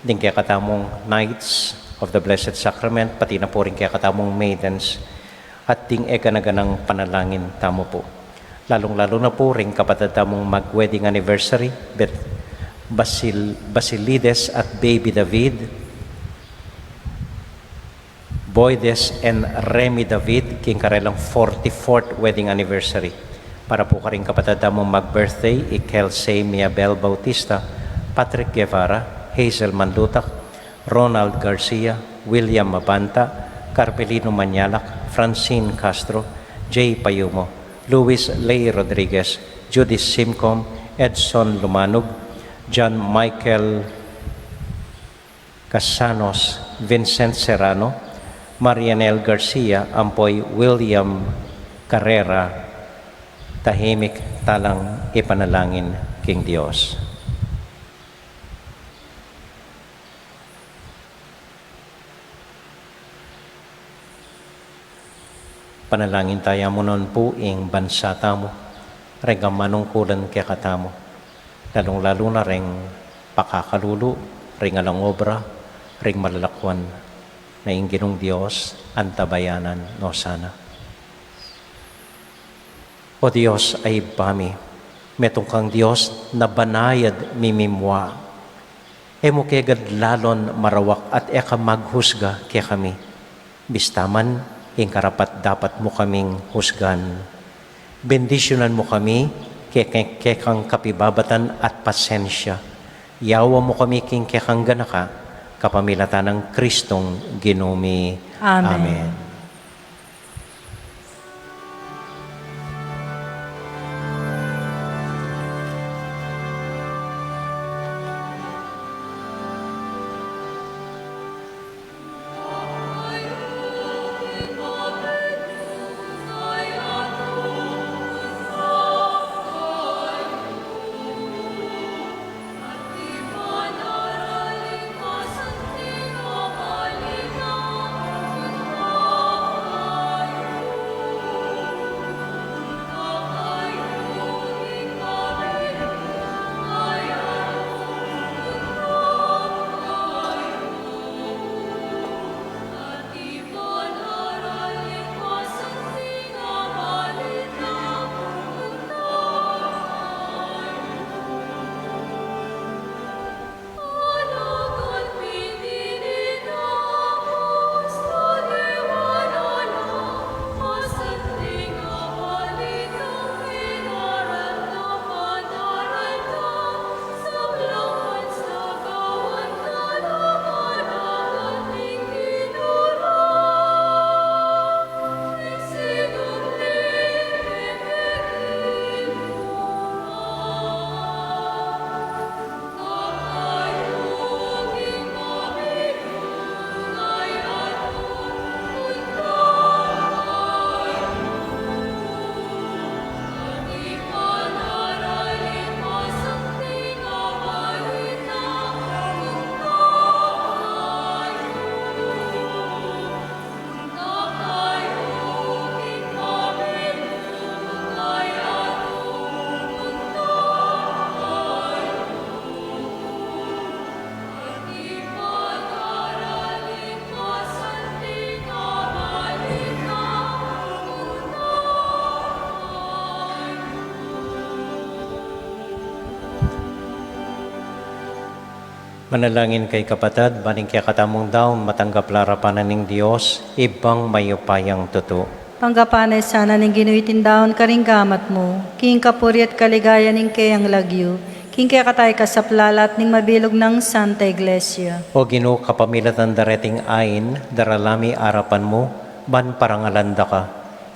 ding kekatamung Knights of the Blessed Sacrament, pati na pu ring kekatamung Maidens, at ding e gana-ganang panalangin tamu pu. Lalung-lalu na pu ring kapatad tamung mag-wedding anniversary, Bet-, Basil-, Basilides at Baby David, Boydes and Remy David, king karelang forty-fourth wedding anniversary. Para pu karing kapatad tamung mag-birthday, i Kelsey Miabel Bautista, Patrick Guevara, Hazel Manlutak, Ronald Garcia, William Mabanta, Carmelino Mañalac, Francine Castro, Jay Payumo, Luis Ley Rodriguez, Judith Simcom, Edson Lumanog, John Michael Casanos, Vincent Serrano, Marianel Garcia, ampo i William Carrera, tahimik talang ipanalangin king Dios. Panalangin taya mu naman pu ing bansa tamu, reng amanungkulan kekatamu, lalung-lalu na reng pakakalulu, ring alang obra, ring malalakuan, na ing Ginung Dios, antabayanan no sana. O Dios a Ibpa mi, metung kang Dios na banayad mimimua. E mu kegad lalon marawak at e ka maghusga kekami. Bista man ing karapat-dapat mu kaming husgan. Bendisyunan mu kami ke, ke, kekang kapibabatan at pasensya. Yawa mu kami king kekang ganaka, kapamilatan nang Kristong Ginu mi. Amen. Amen. Manalangin kayu, kapatad, ban ing kekatamung daun matanggap la arapan na ning Dios, Ibpang mayupayang tutu. Tanggapan na sana ning Ginu iting daun karing gamat mu, king kapurian at kaligayan ning keyang lagyu, king kekatang kasaplalan at ning mabilug nang Santa Iglesia. O Ginu, kapamilatan da reting ain, daralan mi arapan mu, ban parangalan da ka.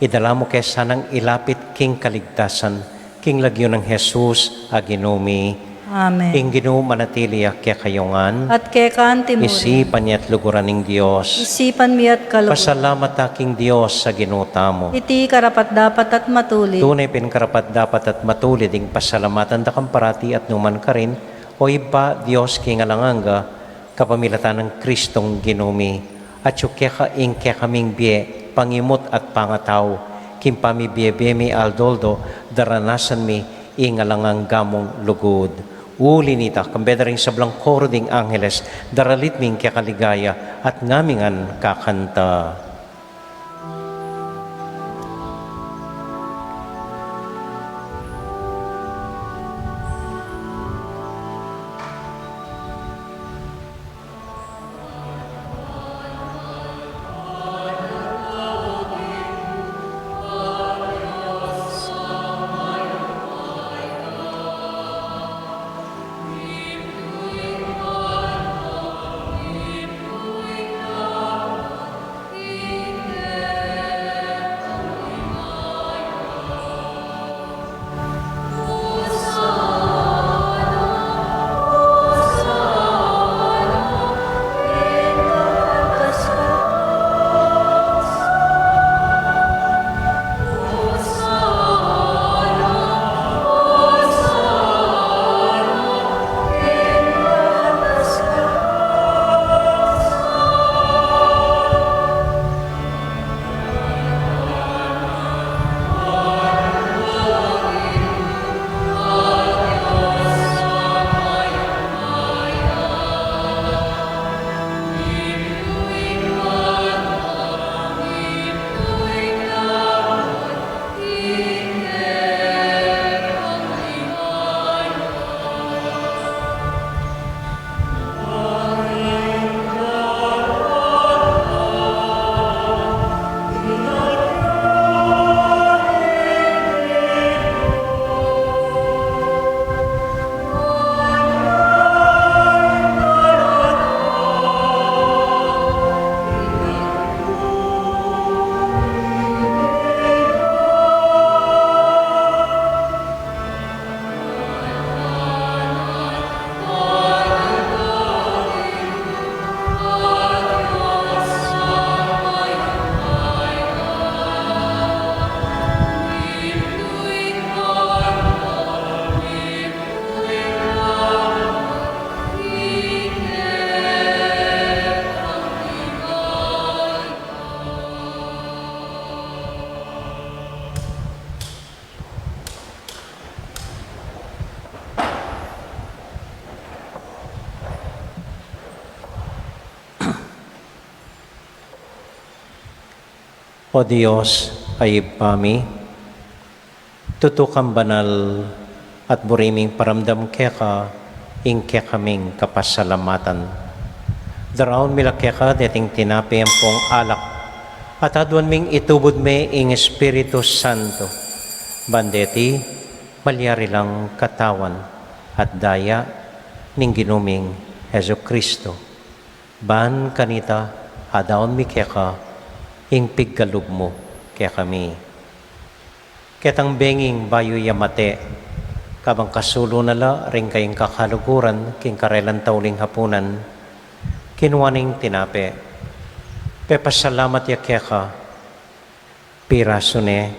Idala mu ke sanang ilapit king kaligtasan, king lagyu nang Jesus a Ginu mi. Amen. Ing Ginu manatili ya kekayu ngan. At keka anti mu rin. Isipan ya at luguran ning Dios. Isipan mi at kaluguran. Pasalamat ta king Dios a Ginu tamu. Iti karapat-dapat at matulid. Tune pin karapat-dapat at matulid ing pasalamatan da kang parati at nu man karin, O Ibpa, Dios king alang angga, kapamilatan nang Kristong Ginu mi. Atyu keka ing kekaming bie, pangimut at pangatau, king pamibiebie mi aldo-aldo, daranasan mi ing alang angga mung lugud. Uli na nita, kambe da ring sablang koro ding angeles, daralit mi ing keka ligaya, at ngami ngan kakanta. O Dios, a Ibpa mi, tutu kang banal at buri ming paramdam keka ing kekaming kapasalamatan. Daraun mi la keka deting tinape ampong alak, at aduan ming itubud me ing Espiritu Santo, ban deti malyari lang katawan at daya ning Ginu ming Jesucristo. Ban kanita, adaun mi keka ing pigkalub mu kekami. Ketang benging bayu ya mate, kabang kasulu na la ring kayang kakaluguran king karelang tauling hapunan, kinua ne ing tinape, pepasalamat ya keka, pirasu ne,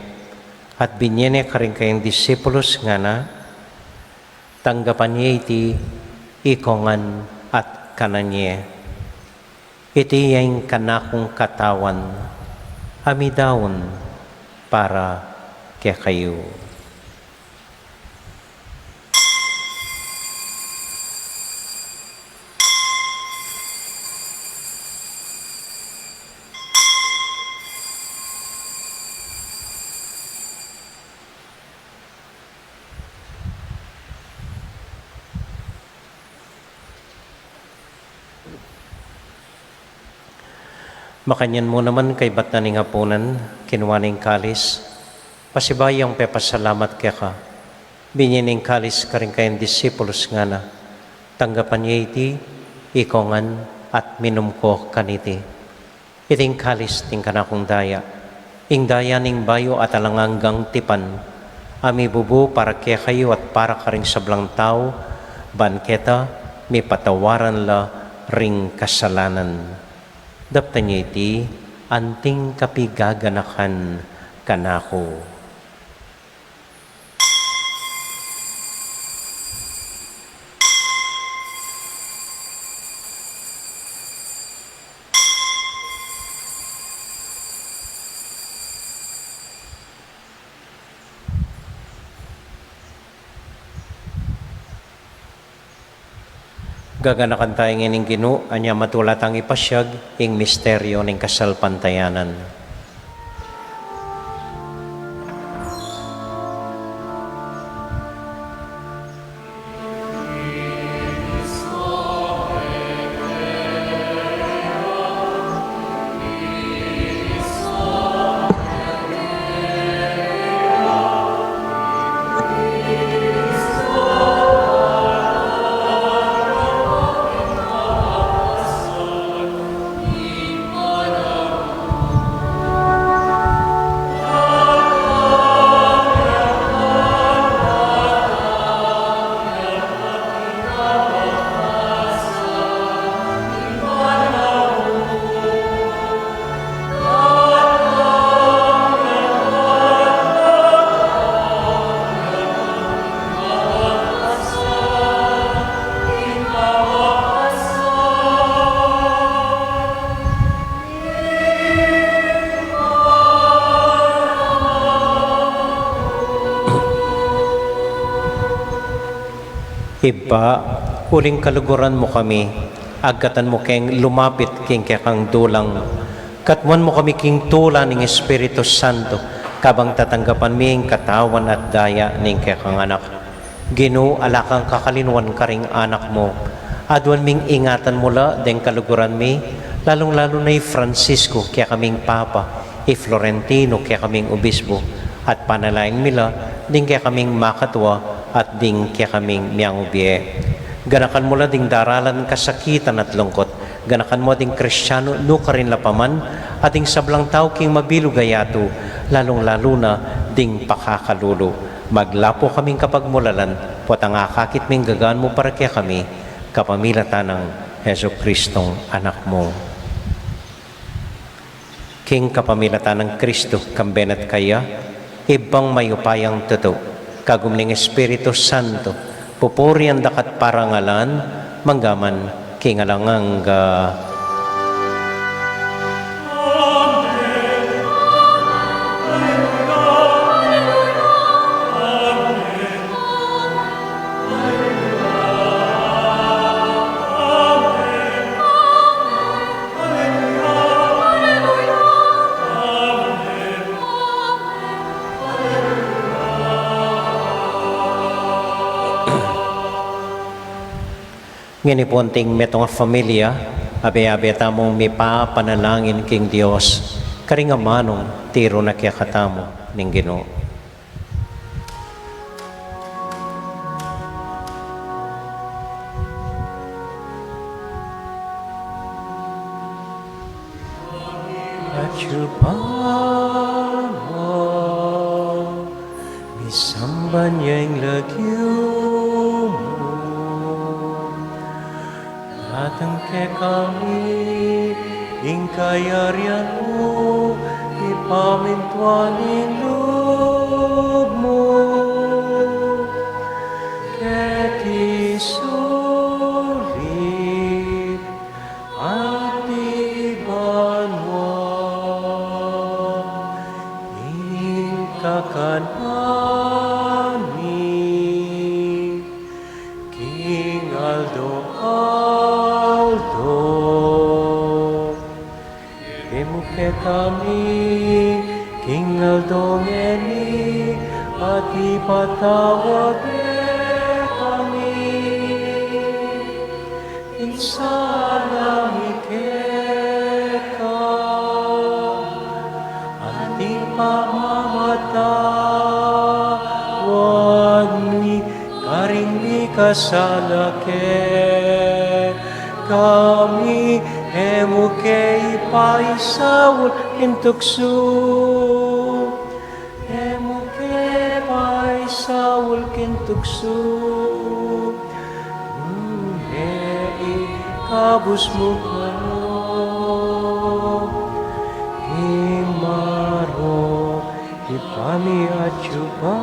at binie ne karing kayang disipulus, ngana, tanggapan ye iti, ikongan at kanan ye. Iti ya ing kanakung katawan, a midaun para kekayu. Makanyan mu naman kaybat na ning apunan, kinua ne ing kalis, pasibayu yang pepasalamat keka, binye ne ing kalis karing kayang disipulus, ngana: Tanggapan ye iti, ikongan, at minum ko kaniti. Iti ing kalis ning kanakung daya, ing daya ning bayu at alang anggang tipan, a mibubu para kekayu at para karing sablang tau, ban keta mipatawaran la ring kasalanan. Daptan ye iti anting kapigaganakan kanaku. Gaganakan taya ngeni ing Ginu, anya matula tang ipasiag ing misteryu ning kasalpantayanan. Ibpa, uling kaluguran mu kami, agkatan mu keng lumapit king kekang dulang. Katmuan mu kami king tula ning Espiritu Santo, kabang tatanggapan mi ing katawan at daya ning kekang Anak. Ginu, ala kang kakalinuan karing anak mu. Aduan ming ingatan mu la deng kaluguran mi, lalung-lalu na i Francisco, kekaming Papa, i Florentino, kekaming Obispo, at panalangin mi la ding kekaming makatua at ding kekaming miangubie. Ganakan mu la ding daralan kasakitan at lungkut. Ganakan mu ding Kristiano nukarin la pa man, at ding sablang tau king mabilug a yatu, lalung-lalu na ding pakakalulu. Maglapu kaming kapagmulalan, potang akakit ming gagaan mu para kekami, kapamilatan nang Jesucristong Anak mu. King kapamilatan nang Kristo, kambe na at kaya, Ibpang mayupayang tutu, kagum ning Espiritu Santo, pupurian da ka at parangalan, mangga man king alang angga. Ngeni pu, anting metung a familia, abe-abe tamung mipapanalangin king Dios, karing amanung tiru na kekatamu ning Ginu. Atsu pa mu, misamban ya ing lagyu mu. Datang kekami ing kayarian mu, ipamintuan ing lub mu keti sulip anti banua. Ing kakanan mi king aldo-aldo, ibie mu kekami king aldo ngeni, at ipatawad kekami ing sala mi keka, Mikasala kekami, e mu ke ipaisaul king tuksu, e mu ke ipaisaul king tuksu, nune ikabus mu kami king marok. Ibpa mi atsu ka.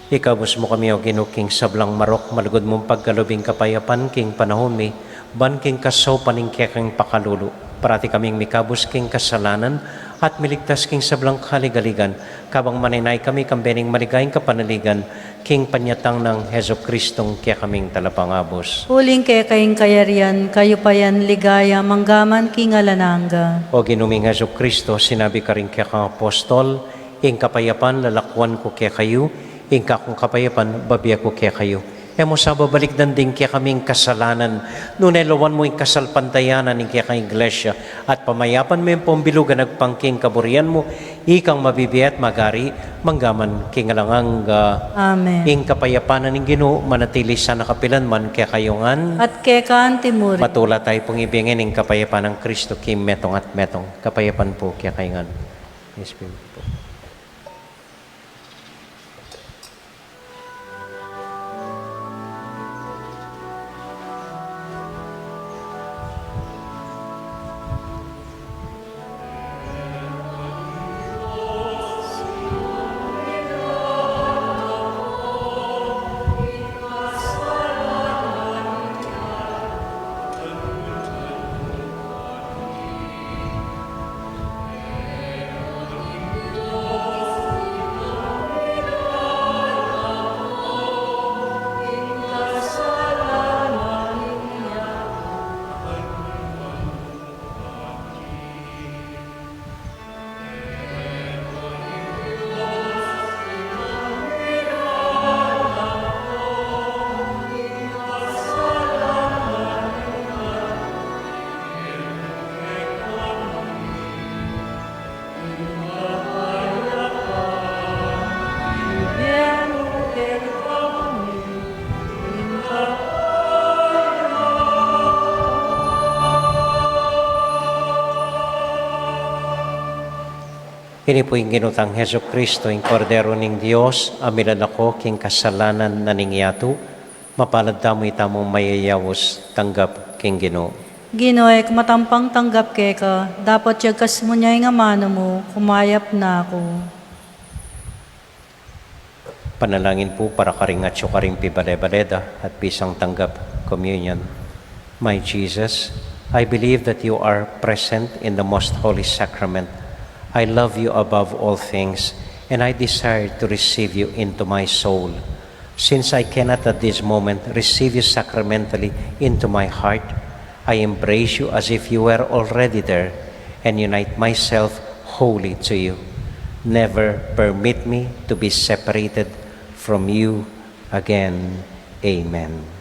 Ikabus mu kami, O Ginu, king sablang marok, malugud mung pagkalub ing kapayapan king panaun mi, ban king kasaupan ning kekang pakalulu, parati kaming mikabus king kasalanan, at miligtas king sablang kaligaligan, kabang manenaya kami kambe ning maligayang kapanaligan, king panyatang nang Jesucristong kekaming Talapangabus. Uling keka ing kayarian, kayupayan, ligaya, manggaman king alang angga. O Ginu ming Jesucristo, sinabi karing kekang apostol, ing kapayapan lalakwan ku kekayu, ing kakung kapayapan bibie ku kekayu. E mu sa babalikdan ding kekaming kasalanan, nune lawan mu ing kasalpantayanan ning kekang Iglesia, at pamayapan me ing pambilug a agpang king kaburian mu, ikang mabibie at magari, manggaman king alang angga. Amen. Ing kapayapan na ning Ginu, manatili sana kapilan man kekayu ngan. At keka anti mu rin. Matula tayu pung ibie ing kapayapan nang Kristo king metung at metung. Kapayapan pu kekayu ngan. Yes, po. Ini pu ing Ginu tang Jesucristo, ing Kordero ning Dios, a milalako king kasalanan na ning yatu. Mapalad tamu itamu mayayaus tanggap king Ginu. Ginu, e ku matampang tanggap keka, dapot yagkas mu ne ing amanu mu, kumayap na ku. Panalangin pu para karing atyu karing pibale-bale da at bisang tanggap communion. My Jesus, I believe that you are present in the most holy sacrament. I love you above all things, and I desire to receive you into my soul. Since I cannot at this moment receive you sacramentally into my heart, I embrace you as if you were already there and unite myself wholly to you. Never permit me to be separated from you again. Amen.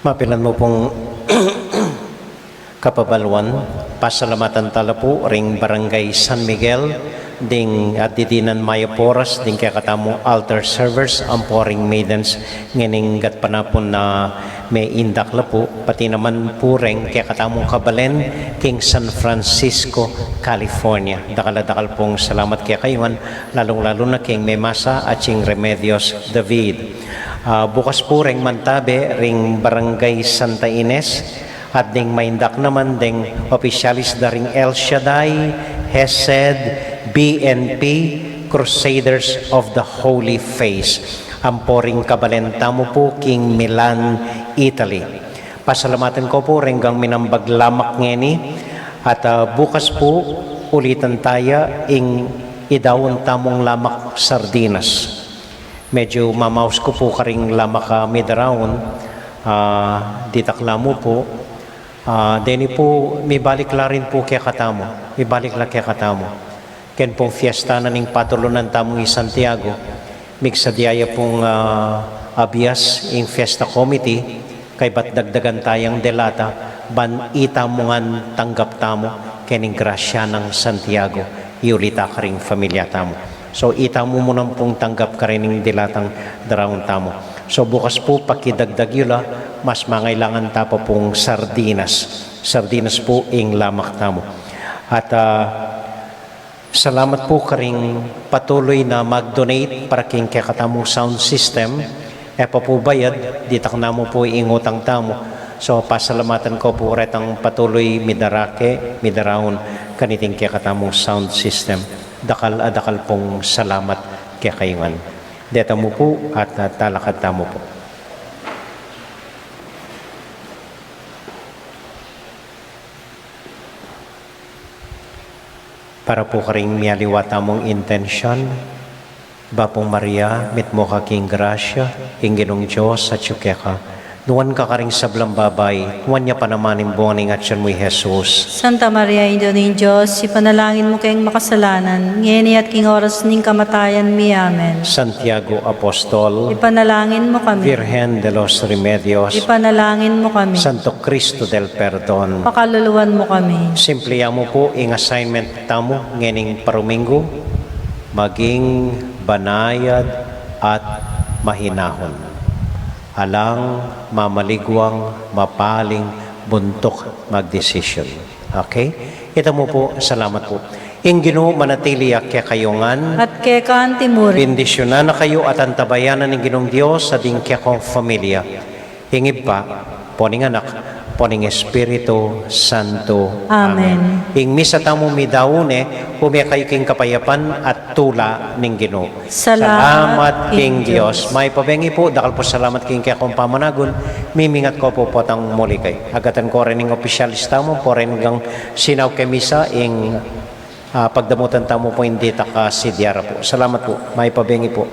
Mapilan mu pung kapabaluan, pasalamatan tala pu ring Barangay San Miguel, ding at didinan mayap oras ding kekatamung altar servers ampo ring maidens ngening gatpanapun na meindak la pu, pati naman pu reng kekatamung kabalen king San Francisco, California. Dakal a dakal pung salamat kekayu ngan, lalung-lalu na king memasa at king Remedios David. Ah, bukas pu reng mantabe ring Barangay Santa Ines, at ding maindak naman ding opisyalis da ring El Shaddai, Hesed, B N P, Crusaders of the Holy Face, ampo ring kabalen tamu pu king Milan, Italy. Pasalamatan ku pu reng minambag lamak ngeni, at, ah, bukas pu ulitan taya ing idaun tamung lamak sardinas. Medyu mamaus ku pu karing lamak a midaraun, ah, ditak la mu pu, ah, deni pu mibalik la rin pu kekatamu, mibalik la kekatamu. Ken pung fiesta na ning patulunan tamung i Santiago, migsadya ya pung, ah, abias ing fiesta committee, kaybat dagdagan tayang delata, ban itamu ngan tanggap tamu kening grasya nang Santiago, uli ta karing familia tamu. So, itamu mu naman pung tanggap karin ing delatang daraun tamu. So, bukas pu, pakidagdag yu la, mas mangailangan ta pa pung sardinas. Sardinas pu ing lamak tamu. At, ah, salamat pu karing patuloy na mag-donate para king kekatamung sound system. E pa pu bayad, ditak na mu pu ing utang tamu. So, pasalamatan ku pu retang patuloy midarake, midaraun kaniting kekatamung sound system. Dakal a dakal pung salamat kekayu ngan. Deta mu pu at, at talakad tamu pu. Para pu karing mialiwa tamung intensyon, Bapu Maria, mitmu ka king grasya, ing Ginung Dios atyu keka. Nuan ka karing sablang babai, nuan ya pa naman ing bunga ning atyan mu, i Jesus. Santa Maria, Indu ning Dios, ipanalangin mu keng makasalanan, ngeni at king oras ning kamatayan mi. Amen. Santiago Apostol, ipanalangin mu kami. Virgen de los Remedios, ipanalangin mu kami. Santo Cristo del Perdon, pakaluluan mu kami. Simple ya mu pu ing assignment tamu ngening paruminggu, maging banayad at mahinahon. Alang mamaliguang mapaling buntuk magdesisyon. Okay? Ita mu pu, salamat pu. Ing Ginu manatili ya kekayu ngan. At keka anti mu rin. Bendisyunan na kayu at antabayanan ning Ginung Dios at ing kekong familia. Ing Ibpa, ampo ning Anak, ampo ning Espiritu Santo. Amen. Amen. Ing misa tamu midaun ne, ume kayu king kapayapan at tula ning Ginu. Salamat king Dios. Mayap a bengi pu, dakal pu salamat king kekong pamanagun, mimingat ku pu potang muli kay. Agatan ku rin ing opisyalis tamu, pu rin ngan sinaw ke misa, ing, ah, pagdamutan tamu pu ing ditak a sidyara pu. Salamat pu, mayap a bengi pu.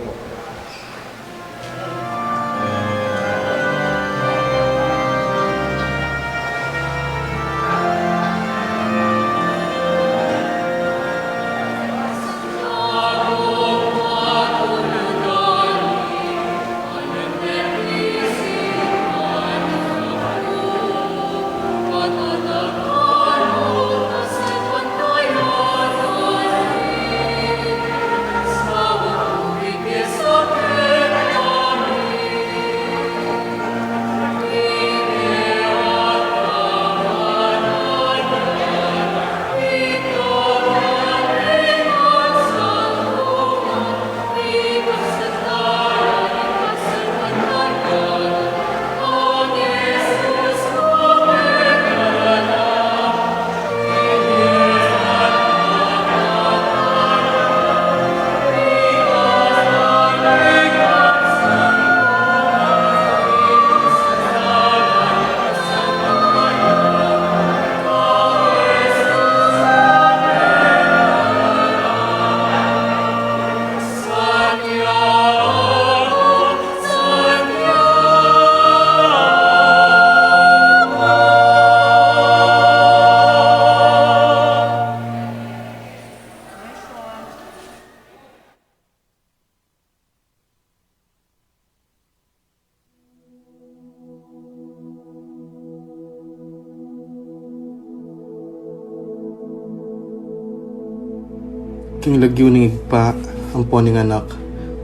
King lagyu ning Ibpa, ampo ning Anak,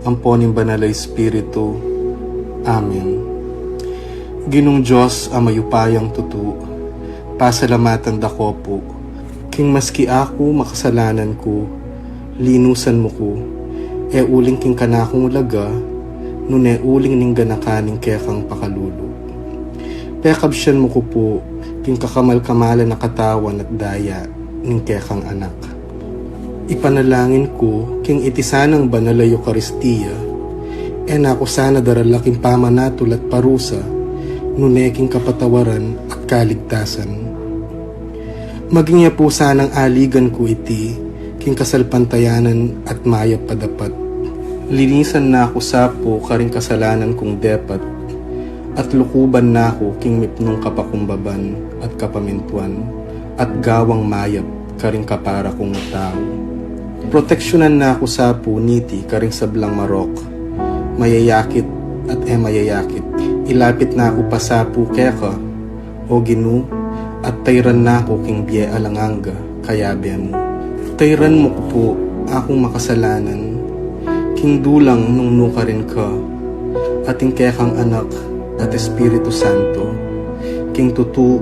ampo ning Banal a Espiritu. Amen. Ginung Dios a mayupayang tutu, pasalamatan da ka pu, king maski aku makasalanan ku, linusan mu ku, e uling king kanakung laga, nune uling ning ganakan ning kekang pakalulu. Pekabsian mu ku pu, king kakamal-kamalan a katawan at daya ning kekang Anak. Ipanalangin ku, king iti sanang banal a Eukaristia, e na ku sana darala king pamanatul at parusa, nune king kapatawaran at kaligtasan. Maging ya pu sanang aligan ku iti, king kasalpantayanan at mayap a dapat. Linisan na ku sa pu karing kasalanan kung depat, at lukuban na ku king mipnung kapakumbaban at kapamintuan, at gawang mayap karing kapara kung tau. Proteksyunan na ku sa pu niti karing sablang marok, mayayakit at e mayayakit. Ilapit na ku pa sa pu keka, O Ginu, at tayran na ku king bie alang angga, kayabe mu. Tayran mu ku pu akung makasalanan, king dulang nung nukarin ka, at ing kekang Anak at Espiritu Santo, king tutu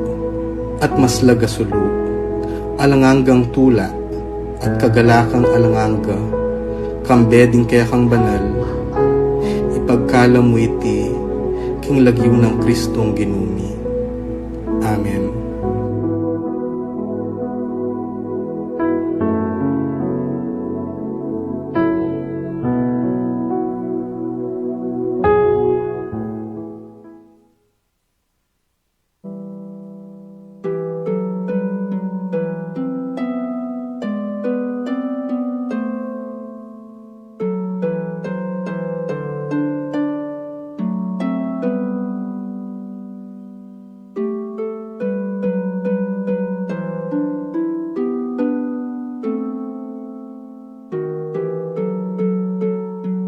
at maslag a sulu, alang anggang tula at kagalakang alang angga, kambe ding kekang banal, ipagkalam mu iti, king lagyu nang Kristong Ginu mi. Amen.